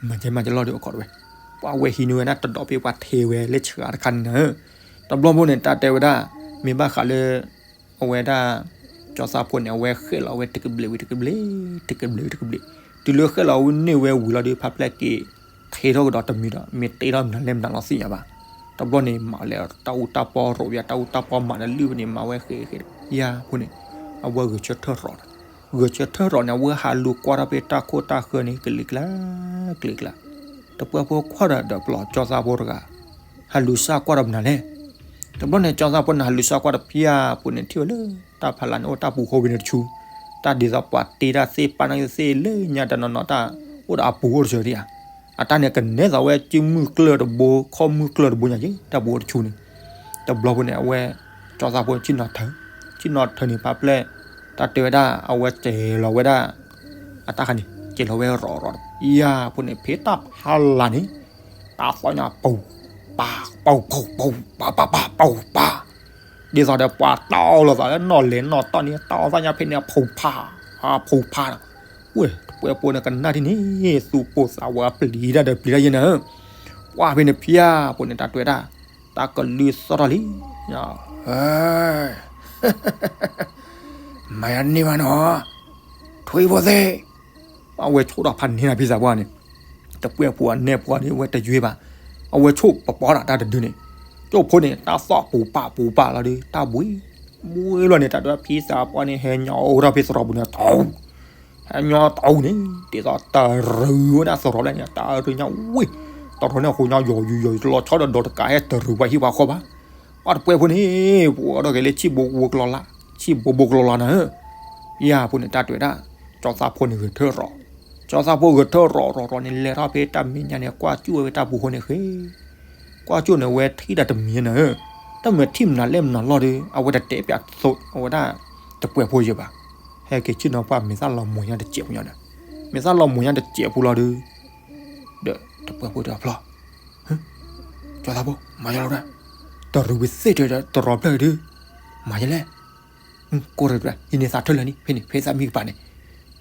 မၤကဲမၤကလီၢ်ဒီးအိၣ်ခိးတဝဲ, ပှၤဝဲဟံးန့ၢ်ဝဲဒၣ်တဒိးဖဲပှၤထံဝဲလၢဆှးတခါန့ၣ်နၤ, တဘျီဖိန့ၣ် တၢ်တဲဝဲဒၣ်, မ့ၢ်ဘၣ်ဃးလၢ အဝဲဒၣ် ကၠီသးဖိန့ၣ် အဝဲဃဲၣ်လီၤဝဲတကဘျံးဝံၤတကဘျံး, တကဘျံးဝံၤတကဘျံး, တုၤလၢဃဲၣ်လီၤဝဲန့ၢ်ဝဲဝံၤလီၤဒီး ဖးဖျဲၣ်က့ၤ ထ့ထီၣ်ကဒီးတမံၤဒီး မ့ၢ်တ့ထီၣ်မနုၤလဲၣ်မနုၤလီၤသ့ၣ်ညါဘၣ်, တဘျီန့ၣ် မၤလဲၤတၢ်အူတၢ်ပီရိးဝဲ တၢ်အူတၢ်ပီမၤနၢၤလံဝဲန့ၣ် မၤဝဲဃဲဃဲ ယၤဖိန့ၣ် အဝဲဂဲၤဆၢထၢၣ်ရီးဒီး ဂဲၤဆၢထၢၣ်ရီးန့ၣ် အဝဲဟးလူၤကွၢ်ထီၣ်ဖဲတၢ်ခိၣ်တၢ်ဃၢန့ၣ် ကလံၤကျါ ကလံၤကျါ, တပှဲၢ်ဖိကွၢ်ဒီးဒီးပျီကၠီသးဖိတဂၤ ဟးလူၤစၢ်ကွၢ်ဒီးမနုၤလဲၣ်. တဘျီန့ၣ် ကၠီသးဖိန့ၣ် ဟးလူၤစၢ်ကွၢ်ဒီးဖၠၣ်ဖိန့ၣ် ထံၣ်ဝဲလၢတၢ်ဖးလၢ်န့ၣ် အိၣ်တၢ်ပူၤဃီဝံၤန့ၣ်တဆူ, တၢ်ဒ်သိးပှၤတ့တၢ်သ့ၣ်ပာ်န့ၢ်သ့ၣ်လၢညါတနီၤနီၤတၢ် အိၣ်ဒီးအပူၤအိၣ်တဆၢဒံးဧါ. အတၢ်န့ၣ်ကနဲသိးဝဲစုမုၢ်ကျၢၢ်တဘိ ခီၣ်မုၢ်ကျၢၢ်တဘိညါက့ၤ တၢ်ပူၤအိၣ်တဆူန့ၣ်. တဘျီဖိန့ၣ် အဝဲ ကၠီသးဖိန့ၣ် ဆ့ၣ်နီၤထၢ, ဆ့ၣ်နီၤထၢန့ၣ် ဖးဖျဲၣ် တၢ်တဲဝဲဒၣ် အဝဲစဲၤလီၤဝဲဒၣ် အတၢ်ခါန့ၣ် စဲၤလီၤဝဲရီးရီးဒီး ယၤဖိန့ၣ် ဖဲတၢ်ဖးလၢ်န့ၣ် တၢ်သီၣ်ညါပူၤ ပၢ် ပူၤ ပူၤ ပူၤ ပၢ် ပၢ် ပၢ် ပူၤ ပၢ် ဒ်သိးဒီးပှၤတီၢ်လိာ်သးလၢနီၣ်လဲၤနီၣ်တီၢ်န့ၣ် တၢ်သီၣ်ညါဖဲန့ၣ် ဖူးဖး ဖူးဖးဒီး ဝဲ တပှဲၢ်ဖိန့ၣ် ကနၣ်ဒ်န့ၣ် သူၣ်ပိၢ်သးဝးပျံၤတၢ်ဒီးပျံၤတၢ်ယဲၢ်နၤဧၢ. ပှၢ်ဖဲန့ၣ်ဖၠၣ်ဖိန့ၣ် တၢ်တဲဝဲဒၣ် တၢ်ကလုၢ်သီၣ်ထီၣ်လံ မၤယၤန့ၢ်ဘၣ်နီၤ ထွံၣ်ဖိသ့ၣ် အဝဲဆိၣ်ဒီးဖးန့ၢ်နၤဖံသးပှၢ်န့ၣ်, တပှဲၢ်ဖိအနဲၣ်ပှၢ်န့ၣ် အဝဲတယွ့ဘၣ်, အဝဲဆိၣ်ပပီဒီးတၢ်တဒုန့ၣ်, ကၠိဖိန့ၣ် တၢ်သီၣ်ပူၤပာ်ပူၤပာ်လီၤဒီး တၢ်ဘှံး, ဘှံးလီၤန့ၣ် တၢ်ဒွဲၣ်ဖံသးပှၢ်န့ၣ် ဟဲညီအိၣ်ထီၣ်ဖဲသရိာ်ပူၤန့ၣ် ထူ, ဟဲညီထူန့ၣ် ဒ်သိးတရူးဝဲဒၣ်သရိာ်ဘျဲၣ်န့ၣ် တရူးညါဝံၤ, တရူးန့ၣ်အဃိညီယီၤယူၤယီၤယူၤတလီၤဆီဒီးဒီးတကးဟဲတရူးပှၤဟံၣ်ပှၤဃီဘၣ်, ပှၢ်တပှဲၢ်ဖိန့ၣ် ပအိၣ်ဒီးက့ၤလၢဆံၣ်ဘိဘိကလီလၢ်, ဆံၣ်ဘိဘိကလီလၢ်နၤဧၢ, ယၤဖိန့ၣ် တၢ်တဲဝဲဒၣ်, ကၠီသးဖိန့ၣ်ဂဲၤထၢၣ်ရီး, ကၠီသးဖိဂဲၤထၢၣ်ရီးရီးရီးန့ၣ် လဲၤထီၣ်ဖဲတၢ်မဲာ်ညါန့ၣ် ကွၢ်ကၠူၣ်ဝဲတၢ်ပူၤဃီန့ၣ်ဃ့ ကွၢ်ကၠူၣ်န့ၣ် အဝဲထံၣ်တၢ်တမံၤနၤဧၢ, တၢ်မ့ၢ်ထံၣ်မနုၤလဲၣ်မနုၤလီၢ်ဒီး အဝဲတတဲပၠးသိးအဝဲဒၣ် တပှဲၢ်ဖိယဲၢ်ဘၣ်, ဟဲက့ၤဆ့ၣ်နီၤပှၢ်မ့ၢ်သၣ်လီၤမိၢ်ညါတစဲးဖိညါဒီး, မ့ၢ်သၣ်လီၤမိၢ်ညါတစဲးဖိလီၤဒီး, ဒီးတပှဲၢ်ဖိတဖျီ ကၠီသးဖိ မၤယလီၤဒၣ်, တရူးဝံၤသ့ၣ်တရူးဖျၢၣ်ဒုး, မၤယလဲၣ်, ကိၢ်ရၢးဒၣ် ဟံးန့ၢ်သးထၢၣ်လၢာ်န့ၣ် ဖဲန့ၣ် ဖဲသးမံကပၤန့ၣ်,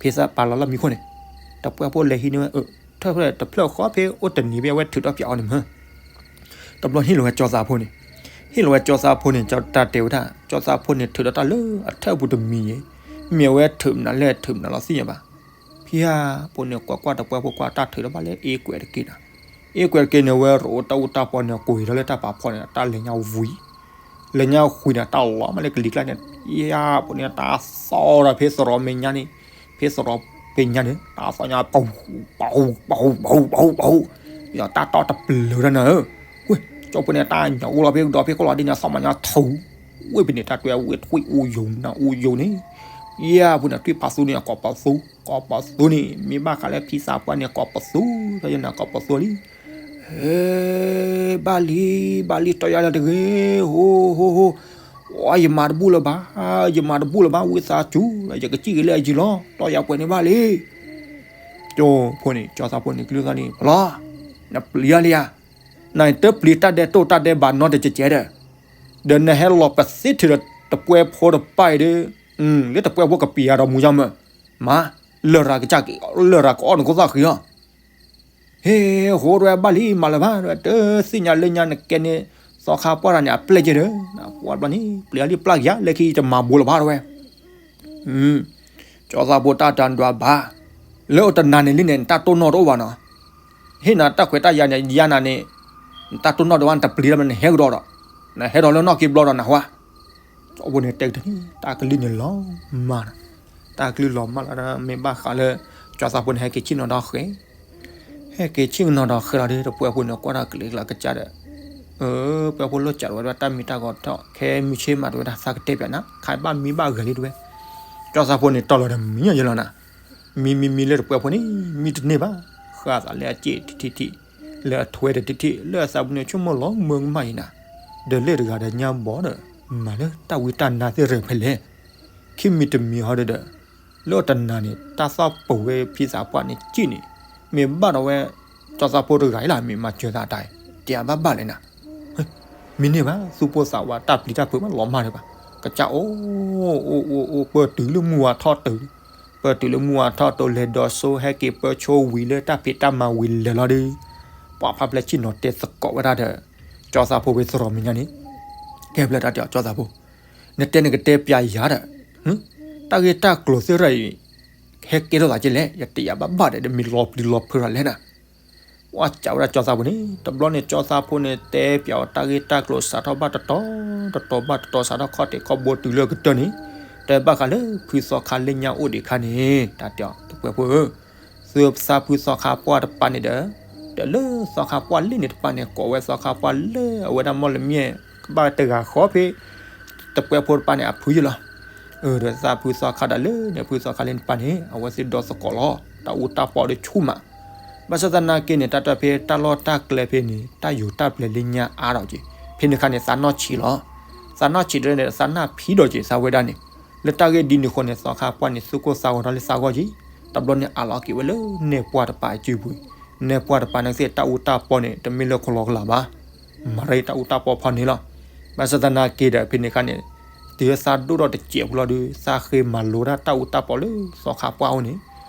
ဖဲသးပာ်လီၤလၢမံခိၣ်န့ၣ်, တပှဲၢ်ဖိလဲၤဟံးန့ၢ်ဝဲ ထၢၣ်ဖျၢၣ်တဖျၢၣ်ဃီဖဲအိၣ်တနံၤဖဲအဝဲထုးထီၣ်ပၠးအီၤန့ၣ်မ့ၢ် တဘျီဟ့ၣ်လီၤဝဲကၠီသးဖိန့ၣ်, ဟ့ၣ်လီၤဝဲကၠီသးဖိန့ၣ် တၢ်တဲဝဲဒၣ် ကၠီသးဖိန့ၣ် ထုးဒီးတၢ်လၢအထၢၣ်ပူၤတမံၤယဲၢ်, မ့ၢ်အဝဲထုးမနုၤလဲၣ်ထုးမနုၤလီၤသ့ၣ်ညါဘၣ်, ဖဲဖိန့ၣ်ကွၢ်ကွၢ်တပှဲၢ်ဖိကွၢ်တၢ်ထုးဒီးဘၣ်လၢအ့ကွဲးတက့ၢ်ဒီး, အ့ကွဲးတက့ၢ်န့ၣ် အဝဲရိးတၢ်အူတၢ်ပီန့ၣ် ကွံာ်ထီၣ်လၢတၢ်ပာ်ဖီန့ၣ် တၢ်လဲၤညါဝံၤ, လဲၤညါဝံၤဒီး တၢ်လီၤမးလၢကလံၤကျါန့ၣ် ယဖိန့ၣ် တၢ်သီၣ်ဒီးဖဲသရိာ်မဲာ်ညါန့ၣ်, ဖဲသရိာ်မဲာ်ညါန့ၣ် တၢ်သီၣ်ညါပူၤ, ပူၤ, ပူၤ, ပူၤ, ပူၤ, ပူၤ, တၢ်တီၢ်တပျုၤတၢ်နၤဧၢ, ဝဲ, ကၠီဖိန့ၣ် တၢ်ညၣ်အူလီၤဖဲကဒီးဖဲကီၢ်လီၤဒ်န့ၣ် သီၣ်မးညါထူ, ဝဲဖဲန့ၣ် တၢ်တွဲဝဲထွံၣ်အူယိာ်နၢ်အူယိာ်န့ၣ်, ယဖိန့ၣ် ထွံၣ်ဖးသူန့ၣ် အကိးပသူ, ကိးပသူန့ၣ် မ့ၢ်ဘၣ်ဃးလၢဖံသးပှၢ်န့ၣ် ကိးပသူ, တၢ်ယဲၢ်နၤကိးပသူလံ ဟဲ, ဘၣ်လံ, ဘၣ်လံ တီၢ်ယၤလၢတဂ့ၤ, ဟိ, ဟိ, ဟိ, ယမၤတဘူၣ်လၢၤဘၣ်, ယမၤတဘူၣ်လၢၤဘၣ် ဝံသးစူၤ, ယကစံၣ်က့ၤလၢအယံၤလီၤ, တီၢ်ယၤပှဲၤန့ၣ်ဘၣ်လံ. ကၠီဖိန့ၣ် ကၠီသးဖိန့ၣ် ကလုၢ်သီၣ်န့ၣ် ပလီၤ, နပျံၤအါလံဧါ, နတပျံၤတၢ်ဒဲးတိၢ်တၢ်ဒဲးဘးနီတစဲးစဲးဒီး, ဒီးနဟဲလီၤပသ့ထုးဒီးတပှဲၢ်ဖိတပၢ်အံၤဒီး, လၢတပှဲၢ်ဖိကပျံၤယၤဒီးမူၤယါမၢ်, မၤ, လရာ်ကစၢ်က့ၤ, လရာ်ကအီၣ်နခိၣ်သၣ်ဃံလီၤ ဟ့ၣ်, ဟိဒွဲဘၣ်လံ မၤလၢၤဘၣ်, တသ့ၣ်ညါလၢညါနကဲန့ၣ်, သီခါပှၢ်တၢ်န့ၣ် အပျဲၢ်ကဲဒီး, ပှၢ်ဘျီန့ၣ် ပျံၤအါလံ ပျၢ်က့ၤယၤ လၢခံယတမၤဘူးလၢၤဘၣ်တဝဲ, ကၠီသးဖိတၢ်တၢ်ဒွးဘၣ်, လၢအိၣ်တနၤန့ၣ်လံန့ၣ် နတၢ်တိၢ်နီၣ်တအိၣ်ဘၣ်နီၤ, ဟ့ၣ်နၤတၢ်ခွဲးတၢ်ယာ်န့ၣ် ယၤနၤန့ၣ်, နတၢ်တိၢ်နီၣ်တအိၣ်ဘၣ် နတပျံၤတၢ်ဘၣ် နဟဲကဒီးဒီး, နဟဲဒီးလၢနီၢ်က့ဘျီဒီးနဟါ ကၠီဖိန့ၣ်တဲကတၢၢ်န့ၣ် တၢ်ကလုၢ်န့ၣ်လီၤမၢ်နီၤ, တၢ်ကလုၢ်လီၤမၢ်လီၤဒီး မ့ၢ်ဘၣ်ဃးလၢ ကၠီသးဖိန့ၣ် ဟဲက့ၤဆ့ၣ်နီၤဒီးဃဲၤ, ဟဲက့ၤဆ့ၣ်နီၤဒီးဃဲၤလီၤဒီး တပှဲၢ်ဖိန့ၣ် ကွၢ်တၢ်ကလုၢ်ကျါကစၢ်ဒီး, ပှဲၢ်ဖိလိၣ်စးထီၣ်ဝဲဒၣ်တၢ်မံၤတၢ်ဂီၤထီၣ် ခဲမုၢ်ဆ့ၣ်မးတဝဲဒၣ် သးကတဲပၠးနၤ ခးဘၣ်မံဘၣ်ဂဲၤလံတဝဲ, ကၠီသးဖိန့ၣ် တီၢ်လီၤဒီးမံညီယဲလီၤနၤ, မံမံမံလၢတပှဲၢ်ဖိန့ၣ် မံတန့ၢ်ဘၣ်, ဃၣ်သးလၢအစ့ၣ်ထံထံထံ, လၢအထွဲတထံထံ လၢအသးပူၤန့ၣ် ဆိကမိၣ်လီၤမၢ်ကမၣ်အံၤနၤ, ဒီးလၢတဂၤဒီးညါဘီဒီး, မၤလၢတၢ်ဝံတၢ်နါသ့ၣ်ရဲၣ်ဖဲလဲၣ်, ခံမံၤတမံၤဟီဒီးဒီး, လၢတနၤန့ၣ် တၢ်သီၣ်ပူၤဝဲဖံသးပှၢ်န့ၣ်စ့ၣ်န့ၣ်, မ့ၢ်ဘၣ်ဒီးဝဲ, ကၠီသးဖိတဂၤအံၤလီၤ မ့ၢ်မၤစၢၤသးတၢ်အံၤ, တဲအဘၣ်ဘၣ်လဲၣ်နၤ, မံန့ၢ်ဘၣ် သူၣ်ပိၢ်သးဝးတၢ်ပျံၤတၢ်ဖုးဘၣ်လီၤမၢ်ဒံးဘၣ်, ကစၢ်အိၣ်, အိၣ်အိၣ်အိၣ်အိၣ် ပၢၢ်တုၤလၢမုၢ်ဝါထီၣ်တုၤ, ပၢၢ်တုၤလၢမုၢ်ဝါထီၣ်တုၤ လဲၤဒီးစိဟဲက့ၤပၢၢ်ဆိဝံၤလၢတၢ်ဖံးတၢ်မၤဝံၤလဲၤလီၤဒီး, ပှၤဖးဖျဲၣ်ဆ့ၣ်နီၤတဲသကိးဝဲဒၣ်ဒီး, ကၠီသးဖိဝဲသရိာ်မဲာ်ညါန့ၣ်, ကဲဖျဲၣ်တၢ်တဲအီၤကၠီသးဖိ, နတဲနကတဲပၠးယၤဒီး, တၢ်ဂ့ၢ်တၢ်ကျိၤသ့ၣ်ရဲၣ်အံၤ, ဟဲကဲထီၣ်သးကဲလဲၣ် ယတဲယၤဘၣ်ဘၣ်ဒီး တမ့ၢ်လီၤပျံၤလီၤဖုးထီၣ်လဲၣ်နၤ, ကွၢ်စးဝဲဒၣ်ကၠီသးဖိန့ၣ် တဘျီန့ၣ် ကၠီသးဖိန့ၣ် တဲပၠးအီၤတၢ်ဂ့ၢ်တၢ်ကျိၤ စးထီၣ်ဘၣ်တတီၤ တတီၤဘၣ်တတီၤ စးထီၣ်ခီၣ်ထံးခီၣ်ဘိတုၤလၢကတၢၢ်န့ၣ် တဲဘၣ်ဃးလၢဖုသီခါလၢညါအိၣ်ဒံးအခါန့ၣ် တၢ်တဲအီၤ တပှဲၤဖိဧၢ, သုသးဖုသီခါပှၢ်တပၤန့ၣ်ဒီး ဒီးလၢသီခါပှၢ်လ့ၣ်န့ၣ်တပၤန့ၣ် ကိးဝဲသီခါပှၢ်လၢအဝဲဒၣ်မီၢ်လမၠဲၣ် ကဘၣ်တဂၤဃီဖဲ တပှဲၤဖိတပၤန့ၣ် အဖုယလီၤ. ဒီးသးဖုသီခါဒၣ်လၢန့ၣ် ဖုသီခါလ့ၣ်န့ၣ်တပၤန့ၣ် အဝဲသ့ၣ်ဒီသကိးလီၤ တၢ်အူတၢ်ပီဒီးဆူၣ်မး. ဘၣ်ဆၣ်သနာ်က့န့ၣ် တၢ်တဖဲတၢ်လီၢ်တၢ်ကျဲဖဲန့ၣ် တၢ်ယိၤတၢ်ပျဲၤလၢညါအါဒီးက့ၤ ဖဲန့ၣ်ခါန့ၣ် သးနီၢ်ဆံးလီၤ. သးနီၢ်ဆံးဒီးန့ၣ် သးနၢ်ဖံးဒီးက့ၤ သးဝဲဒၣ်န့ၣ် လၢတၢ်ဂ့ၢ်ဒ်န့ၣ်အဃိန့ၣ် သီခါပှၢ်န့ၣ် သူၣ်ကိၢ်သးဂီၤထီၣ်လၢသးဂီၢ်က့ၤ တဘျီန့ၣ် အးလီၤက့ၤဝဲလၢနဲၣ်ပှၢ်တပၤအစုပူၤ, နဲၣ်ပှၢ်တပၤန့ၣ်ကသ့ၣ် တၢ်အူတၢ်ပီန့ၣ် တမ့ၢ်လၢကလီကလးဘၣ်, မၤရ့တၢ်အူတၢ်ပီဖီန့ၣ်လီၤ. ဘၣ်ဆၣ်သနာ်က့ဒီး ဖဲန့ၣ်ခါန့ၣ် တုၤလၢသးဒိၣ်ထီၣ်တစဲးဖိလီၤဒီး သးဃ့မၤလိတၢ်တၢ်အူတၢ်ပီလၢသီခါပှၢ်အအိၣ်န့ၣ်,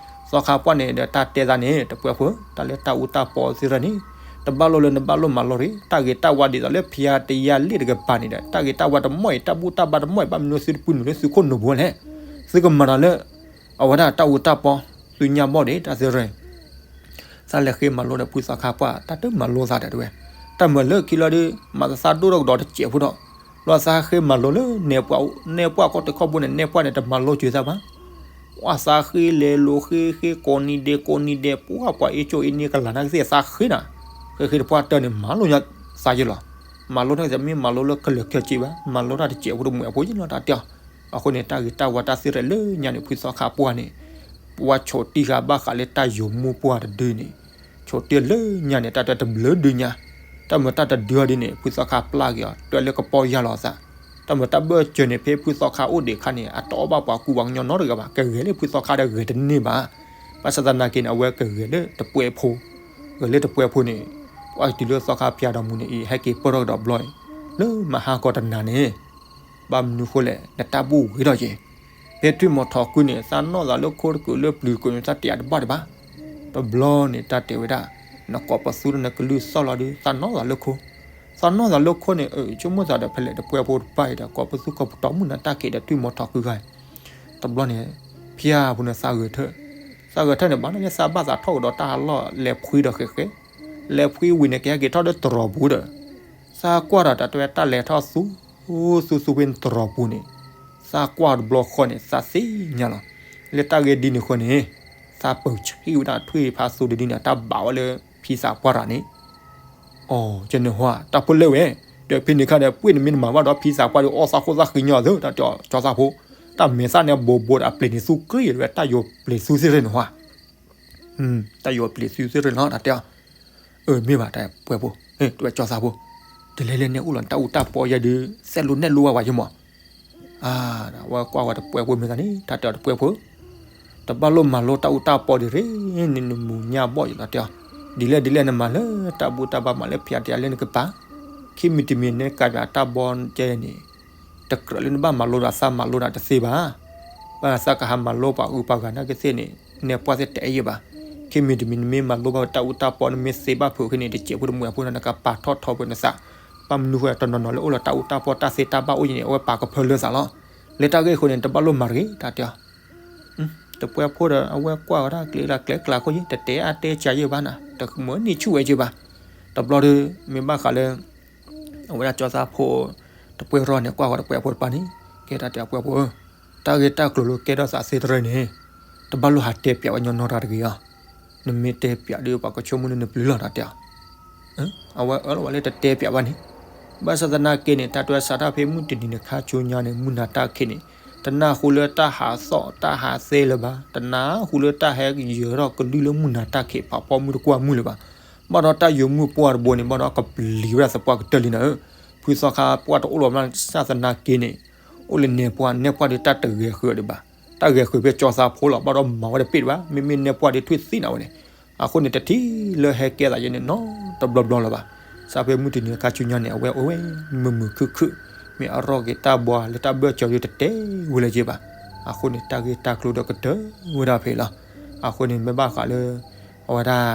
သီခါပှၢ်န့ၣ်ဒီးတၢ်တဲသးန့ၣ် တပှဲၤဖိ တၢ်လၢတၢ်အူတၢ်ပီသ့ၣ်တဖၣ်န့ၣ် တဘၣ်လိၣ်လၢနဘၣ်လိၣ်မၤလိတဂ့ၤ, တၢ်ဂ့ၤတၢ်ဝါဒ်သိးလၢဖယါတယါလ့ၣ်တကပၤန့ၣ်ဒီး တၢ်ဂ့ၤတၢ်ဝါတမီၢ်အံၤ တၢ်ဘူၣ်တၢ်ဘါတမီၢ်အံၤ ဘၣ်မနုၤသုတပုၢ်နုာ်လၢသုခိၣ်နူာ်ပူၤလဲၣ်. သုကမၤတၢ်လၢ အဝဲဒၣ်တၢ်အူတၢ်ပီ သုညါဘီၣ်ဒံး တၢ်သ့ၣ်တဖၣ် သးလဲၤဃ့မၤလိဒီးဖုသီခါပှၢ် တၢ်တမၤလိသးဒီးတဲဝဲ, တၢ်မၤလၢခံလီၤဒီး မၤသးဒိၣ်ထီၣ်ကဒီးတစဲးဖိဒီး လီၤသးဃ့မၤလိလၢနဲၣ်ပှၢ် နဲၣ်ပှၢ်ကီၢ်တခီဘိန့ၣ် နဲၣ်ပှၢ်န့ၣ် တမၤလိစၢၤသးဘၣ်. ကွၢ်သးဃ့လဲၤလိၤဃ့ဃ့ကိးနံၤဒဲးကိးနံၤဒဲး ပှၢ်ပှၤအ့ၣ်ကၠိအ့ၣ်န့ၢ်ကလၤနာ်ကသ့ၣ်သးဃ့နၤ, ဃ့ဃ့တပှၢ်တၢၢ်န့ၣ် မၤလိညါသးယ့လီၤ. မၤလိတၢ်ကသ့ၣ်မ့ၢ်မၤလိလၢကလၢာ်ခဲဆ့ဘၣ် မၤလိတၢ်တစဲးဖိတမှဲးဖိယ့လီၤ တၢ်တဲအီၤ. အဃိန့ၣ် တၢ်ဂ့ၤတၢ်ဝါတၢ်သ့ၣ်တဖၣ်လၢညါန့ၣ် ဖုသီခါပှၢ်န့ၣ် ပှၤဆိးတံၢ်ဃာ်ဘၣ်ဃးလၢတၢ်ယိၤမုၢ်ပှၢ်တဒုန့ၣ် ဆိးတံၢ်လၢညါန့ၣ် တၢ်တဲတဘျုးဒုညါ, တၢ်မၤတၢ်တဒုအီၤဒ်န့ၣ် ဖုသီခါပျၢ်က့ၤအီၤ တွဲလၢကပီၢ်ယၢ်လီၤအသး, တၢ်မၤတၢ်ဘၢၣ်စၢၤန့ၣ် ဖဲဖုသီခါအိၣ်ဒံးအခါန့ၣ် အတအီၣ်ဘၣ်ပှၤကူပှၤကညီနီတဂၤဘၣ်, ကဂဲၤလၢဖုသီခါဒီးဂဲၤတန့ၢ်ဘၣ်. ဘၣ်ဆၣ်သနာ်က့န့ၣ် အဝဲကဂဲၤလၢတပှဲၤဖိ, ဂဲၤလၢတပှဲၤဖိန့ၣ် ပှၤတုၤလၢသီခါဖၠးဒီးမူန့ၣ်အံၤ ဟဲက့ၤပၢၢ်ထီၣ်ကဒီးဘျီအံၤ လၢမဟါကီတနၤန့ၣ် ဘၣ်မနုၤဃိလဲၣ် နတၢ်ဘူၣ်ဝံၤထီၣ်က့ၤ, ဖဲထွံၣ်မီၤထီးကွံန့ၣ် သးနီၢ်သးလၢခိတကုာ်လၢပျုၤတကုာ်န့ၣ် သးတဲအတဘၣ်ဒံးဘၣ်. တဘျီန့ၣ် တၢ်တဲဝဲဒၣ် နကိးပသူဒီးနကလုၢ်သီၣ်လီၤဒီး သးနီၢ်သးလၢခိ, သးနီၢ်သးလၢခိန့ၣ် ဆိကမိၣ်သးဒီးဖဲလဲၣ် တပှဲၤဖိတပၤအံၤဒီး ကိးပသူကိးပတီၤမုၢ်နၤတၢ်ခံးဒီးထွံၣ်မီၤထီးကွံဂၤ, တဘျီန့ၣ် ဖၠါဖိန့ၣ်သးဂဲၤထၢၣ်, သးဂဲၤထၢၣ်န့ၣ် ဘၣ်လၢသးဘၣ်သးထီၣ်ကဒီးတၢ်ဟးလီၢ် လဲၤဖှံဒီးဃဲးဃဲး, လဲၤဖှံဝံၤန့ၣ် ကဟဲက့ၤထီၣ်လၢတရီးပူၤဒီး သးကွၢ်ဒီးတၢ်တဲဝဲတၢ်လဲၤထီၣ်သူ သူသူဖဲန့ၣ်တရီးပူၤန့ၣ်, သးကွၢ်တဘျီဃီန့ၣ် သးသ့ၣ်ညါလီၤ. လၢတၢ်ဂ့ၢ်ဒ်န့ၣ်အဃိန့ၣ် သးပၢၢ်ဆံၣ်ဝဲဒၣ်ထွံၣ်ဖးသူတဒုန့ၣ် တၢ်ဘၣ်ဝဲလၢဖံသးပှၢ်တဂၤန့ၣ်, အိ ကန့ၣ်ဟါ တၢ်ဖိလဲၣ်ဝဲ, ဒီးဖဲန့ၣ်အခါဒီး ပှ့ၢ်နမ့ၢ်နမၤဘၣ်ဒီးဖံသးပှၢ်ဒီး အီၣ်သးဃိၣ်သးဃံညီသု တၢ်တဲအီၤကၠီသးဖိ, တၢ်မဲာ်သၣ်န့ၣ်ဘိးဘိဒီးအပျ့ၤန့ၣ်သူကြံၢ်ဝဲ တၢ်ယိၤပျ့ၤသူသ့ၣ်တဖၣ်န့ၣ်ဟါ တၢ်ယိၤပျ့ၤသူသ့ၣ်တဖၣ်န့ၣ်လီၤ တၢ်တဲအီၤ, အၢ မ့ၢ်ဘၣ်တၢ်ပှဲၤဖိ, တဝဲကၠီသးဖိ, တလဲၤလၢန့ၣ်အိၣ်လီၤ တၢ်အူတၢ်ပီယဲဒုး သဲးလိၤနဲၣ်လိၤဝဲဝဲယမီၤ အဝဲကွၢ်ဝဲတပှဲၤဖိမ့ၢ်သးန့ၣ် တၢ်တဲအီၤတပှဲၤဖိ, တဘၣ်လိၣ်မၤလိတၢ်အူတၢ်ပီဒံးရ့ၣ်န့ၣ် နမူၤညါဘီၣ်ယလီၤတဲအီၤ, ဒ်လဲၣ်ဒ်လဲၣ်နမၤလၢတၢ်ဘူၣ်တၢ်ဘါမၤလၢဖၠးတယါလၢနကပၤ, ခံမံၤတမံၤန့ၣ်ကးပၠးတၢ်ဘီကဲန့ၣ်, တကြၢးလၢနဘၣ်မၤလိဒီးသးမၤလိဒီးတသ့ဘၣ်, ဘၣ်သးကဟးမၤလိပှၤအုးပှၤဂၤနာ်က့သ့ၣ်န့ၣ် နဲၣ်ပှၢ်သ့ၣ်တအဲၣ်ယဲဘၣ်, ခံမံၤတမံၤနမ့ၢ်မၤလိဘၣ်တၢ်အူတၢ်ပီ နမ့ၢ်သ့ဘၣ်ဖုးခဲန့ၣ် တစဲးဖိတမှဲးဖိန့ၣ် နကပာ်ထီၣ်ထီဖိနသး, ဘၣ်မနုၤဃိတနီၤနီၤလၢအိၣ်လီၤတၢ်အူတၢ်ပီတၢ်သ့တၢ်ဘၣ်အိၣ်ယဲန့ၣ် အဝဲပာ်ကဖၢလၢသးလီၤ, လၢတၢ်ဂ့ၢ်အဃိန့ၣ် တဘၣ်လိၣ်မၤတဂ့ၤ တၢ်တဲအီၤ တပှဲၤဖိဒီး အဝဲကွၢ်ဝဲဒၣ်ကျဲကျါကျဲကျါခိၣ်ယဲ တတဲအါတဲစှၤယဲဘၣ်နၤ တမၢန့ၢ်ဆူၣ်ဝဲက့ဘၣ်, တဘျီဒီး မ့ၢ်ဘၣ်ဃးလၢ အဝဲဒၣ်ကၠီသးဖိ တပှဲၤရီၢ်န့ၣ် ကွၢ်ဃီၤတပှဲၤဖိတပၤန့ၣ် ကဲတၢ်တဲအီၤပှဲၤဖိဧၢ, တၢ်ဂ့ၢ်တၢ်ကျိၤလၢကဲထီၣ်သးသ့တရၢၢ်န့ၣ် တဘၣ်လိၣ်ဟးတဲပၠးဝဲညီနီတဂၤတဂ့ၤအီၤ, နမ့ၢ်တဲပၠးဒီးပှၤကဆိကမိၣ်လၢနပျုၤလီၤ တၢ်တဲအီၤ အဝဲအၢၣ်လီၤဝဲလၢတတဲပၠးဘၣ်န့ၣ်, ဘၣ်ဆၣ်သနာ်က့န့ၣ် တၢ်တဲစးထီၣ်ဖဲမုၢ်တနံၤန့ၣ် ခါဆူညါန့ၣ် မုၢ်နၤတၢ်ခံးန့ၣ် တနၢ်ဟူလၢတၢ်ဟးသီၣ်တၢ်ဟးသဲလၢၤဘၣ်, တနၢ်ဟူလၢတၢ်ဟဲယၢၤထီၣ်ကလုၢ်လၢမုၢ်နၤတၢ်ခံး ဖးဖီမုၢ်တကွၢ်မုၢ်လၢၤဘၣ်, ဘၣ်ဒီးတၢ်ယိၤမုၢ်ပှၢ်တဘိန့ၣ် ဘၣ်ဒီးကပျံၤဝဲဒၣ်သပှၢ်ကတၢၢ်လံနၤဧၢ, ဖုသီခါပှၢ်တအိၣ်လီၤဘၣ်ဆၣ်သနာ်က့န့ၣ် အိၣ်လၢနဲၣ်ပှၢ် နဲၣ်ပှၢ်ဒီးတၢ်တဂဲၤဃုာ်ဒံးဘၣ်, တၢ်ဂဲၤဃုာ်ဖဲကၠီသးဖိလီၤ ဘၣ်ဒီးမၤဝဲတပ့ၢ်ဒံးဘၣ်, မ့မ့ၢ်နဲၣ်ပှၢ်ဒီးထွံၣ်သံနၤဝဲန့ၣ်, အဃိန့ၣ်တထံၣ်လၢဟဲကဲသးယဲန့ၣ်နီတဘျီဘျီလၢၤဘၣ်, စးဖဲမုၢ်တနံၤခါဆူညါန့ၣ် အဝဲအိၣ်ဝဲမုာ်မုာ်ခုၣ်ခုၣ်, မ့ၢ်အရီၣ်က့ၤတၢ်ဘီလၢတၢ်ဘၢၣ်စၢၤဒီးတတဲဝဲလၢၤက့ဘၣ်, အဃိန့ၣ်တၢ်ဂ့ၢ်တၢ်ကျိၤဒီးကတၢၢ်ဝဲဒၣ်ဖဲလီၤ, အဃိန့ၣ်မ့ၢ်ဘၣ်ဃးလၢ အဝဲဒၣ်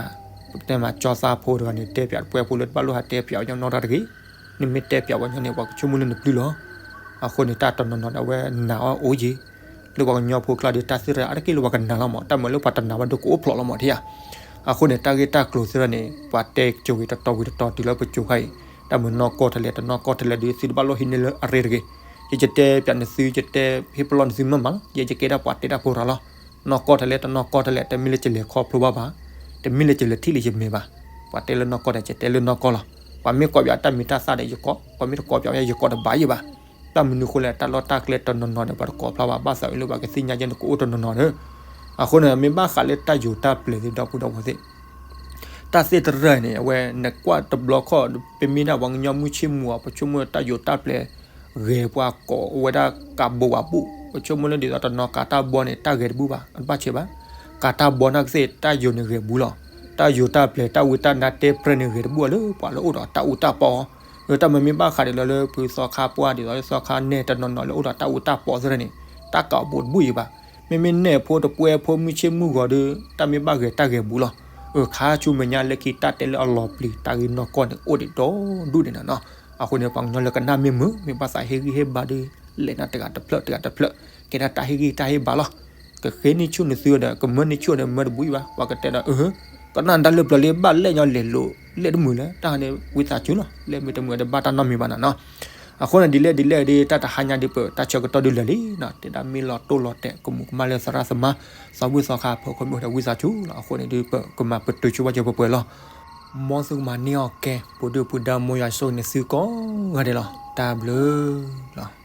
ပကတဲမးကၠီသးဖိတဂၤန့ၣ် တဲပၠးတပှဲၤဖိလၢတဘၣ်လိၣ်ဟးတဲပၠးဝဲညီနီတဂၤတဂ့ၤ, နမ့ၢ်တဲပၠးဝဲညီန့ၣ် ပှၤကဆိကမိၣ်လၢနပျုၤလီၤ, အဃိန့ၣ်တၢ်တနီၤနီၤဒီးအဝဲနာ်အီၤအိၣ်ယံၤ, လၢပှၤကညီဖိကျါဒီးတၢ်သ့ၣ်တဖၣ်အါတက့ၢ်လၢပှၤကနာ်လီၤမး တၢ်မၤလၢပှၤတနာ်ဘၣ်ဒီးကအိၣ်ဖျိးလီၤမး ထံၣ်ဧါ, အဃိန့ၣ် တၢ်ဂ့ၢ်တၢ်ကျိၤသ့ၣ်တဖၣ်န့ၣ် ပှၤတဲကၠိၤဂ့ၤတတီၤဝံၤတတီၤတုၤလၢပကၠိၤခါအံၤ, တၢ်မၤနီၢ်ကီၢ်ထဲလဲၣ် တနီၢ်ကီၢ်ထဲလဲၣ်ဒီး သုတဘၣ်လိၣ်ဟံးန့ၢ်လၢအရ့တဂ့ၤ. ယကတဲပၠးနသု ယတဲဟ့ၣ်ပလီၢ်နသုမ့ၢ်မးလီၤ. ယဲယကဲဒၣ်ပှၤတဲတၢ်ဖိတဂၤလီၤ. နီၢ်ကီၢ်ထဲလဲၣ် တနီၢ်ကီၢ်ထဲလဲၣ် တမ့ၢ်လၢယလဲၤခီဖျိဘၣ်ဘၣ်, တမ့ၢ်လၢယလဲၤထံၣ်လၢယမဲာ်ဘၣ်. ပှၤတဲလၢနီၢ်ကီၢ်ဒီး ယတဲလၢနီၢ်ကီၢ်လီၤ. ပှၤမ့ၢ်ကိးပၠးတၢ်မံၤတၢ်သၣ်ဒီးယကိး, ပှၤမ့ၢ်တကိးပၠးယကိးတဘၣ်ယံၤဘၣ်. တၢ်မနုၤအဃိလဲၣ် တၢ်လီၢ်တၢ်ကျဲတနီၤနီၤန့ၣ် ပှၤတကိးဖျါဘၣ် ဘၣ်ဆၣ်အံၤလၢပှၤကသ့ၣ်ညါယဲန့ၣ် ကအိၣ်တနီၤနီၤဒီး အဃိန့ၣ် မ့ၢ်ဘၣ်ဃးလၢတၢ်ယိၤတၢ်ပျဲၤသ့ၣ်ဒီပုၢ်ဒီဝဲၢ်သ့ၣ်, တၢ်သ့ၣ်တဖၣ်န့ၣ် အဝဲနကွၢ်တဘျီခီၣ် ပမ့ၢ်ဒၣ်ပှၤကညီမုၢ်ဆ့ၣ်မူၤအီၤ ပဆိကမိၣ်တၢ်ယိၤတၢ်ပျဲၤ ဂဲၤပှၤကိးဝဲဒၣ်ကးဘိဝးဘူၣ်, ပဆိကမိၣ်လၢဒ်သိးတနီၤကးတၢ်ဘီန့ၣ် တၢ်ဂဲၤတဘူၣ်ဘၣ်, အတဘၣ်ဆဲးဘၣ်. ကးတၢ်ဘီနာ်ကသ့ၣ် တၢ်ယိၤန့ၣ်ဂဲၤဘူၣ်လီၤ. တၢ်ယိၤတၢ်ပျဲၤ တၢ်ဝံတၢ်နါတဲပြဲန့ၣ် ဂဲၤတဘူၣ်အီၤလၢပှၤလၢအိၣ်ဒီးတၢ်အူတၢ်ပီအီၤ, ဒီးတၢ်မ့မ့ၢ်ဘၣ်ဃးဒီးလၢလၢပသီခါပှၢ် ဒ်သိးလၢသီခါနဲၣ်တနီၤနီၤလၢအိၣ်ဒီးတၢ်အူတၢ်ပီသ့ၣ်တဖၣ်န့ၣ် တၢ်ကးဘိတဘူၣ်ယံၤဘၣ်. မ့မ့ၢ်နဲၣ်ဖိတပှဲၤဖိမုၢ်ဆ့ၣ်မုၢ်ဂီၤဒီး တၢ်မ့ၢ်ဘၣ်ဂဲၤတၢ်ဂဲၤဘူၣ်လီၤ. ခါဆူမဲာ်ညါလၢခံ တၢ်တဲလၢအလီၤပျံၤ တၢ်ဂ့ၢ်နီၢ်ကီၢ်န့ၣ် အိၣ်ဒံးဒီဒူၣ်န့ၣ်နီၤ. အဃိန့ၣ် ပှၤကညီလၢကနၣ်မ့ၢ်မုာ် မ့ၢ်ဘၣ်သးဟ့ၣ်ဂံၢ်ဟ့ၣ်ဘါဒီး လဲၤနၤတဂၤတဖျၢၣ်တဂၤတဖျၢၣ်, ကဲဒၣ်တၢ်ဟ့ၣ်ဂံၢ်တၢ်ဟ့ၣ်ဘါလီၤ. ကဃ့န့ၢ်ဆူၣ်နသုဒီး ကမၢန့ၢ်ဆူၣ်ဒီးမၢတဘူၣ်ယံၤဘၣ်. ပှၤကတဲဒီး အ ကနၣ်တၢ်လၢပျၢၤလၢဘၣ်လဲၣ်ညီလဲၤလိာ် လဲၣ်တမုာ်လဲၣ် တၢ်ဟါန့ၣ် ဝံသးစူၤလီၤ. လဲၣ်မ့ၢ်တမုာ်ဒီးဘၣ်တၢ်နီတမံၤဘၣ်နၤနီၤ. အဃိန့ၣ် ဒ်လဲၣ်ဒ်လဲၣ်ဒီး တၢ်တဟါညါဒီး ပတၢ်ဆၢကတီၢ်ဒုးလၢာ်လံနီၤ. တဲဒၣ်မ့ၢ်လီၤတိၢ်လီၤတဲာ် ကမူးကမၣ်လၢသရၣ်သမါ သီဘူၣ်သီခါဖိ ခီမ့ၢ်အိၣ်ဒီးဝံသးစူၤလီၤ. အဃိန့ၣ်ဒီး ပကမၤပတုာ်ဆိဝဲကၢၤပှဲၤပှဲၤလီၤ. မ်သုကမၤန့ၢ်အီၣ်ကဲ ပူၤဒုၣ်ပူၤဒါ မ်ယွၤဆိၣ်ဂ့ၤန့ၢ်သုကိးဂၤဒဲးလီၤ. တၢ်ဘျုးလီၤ.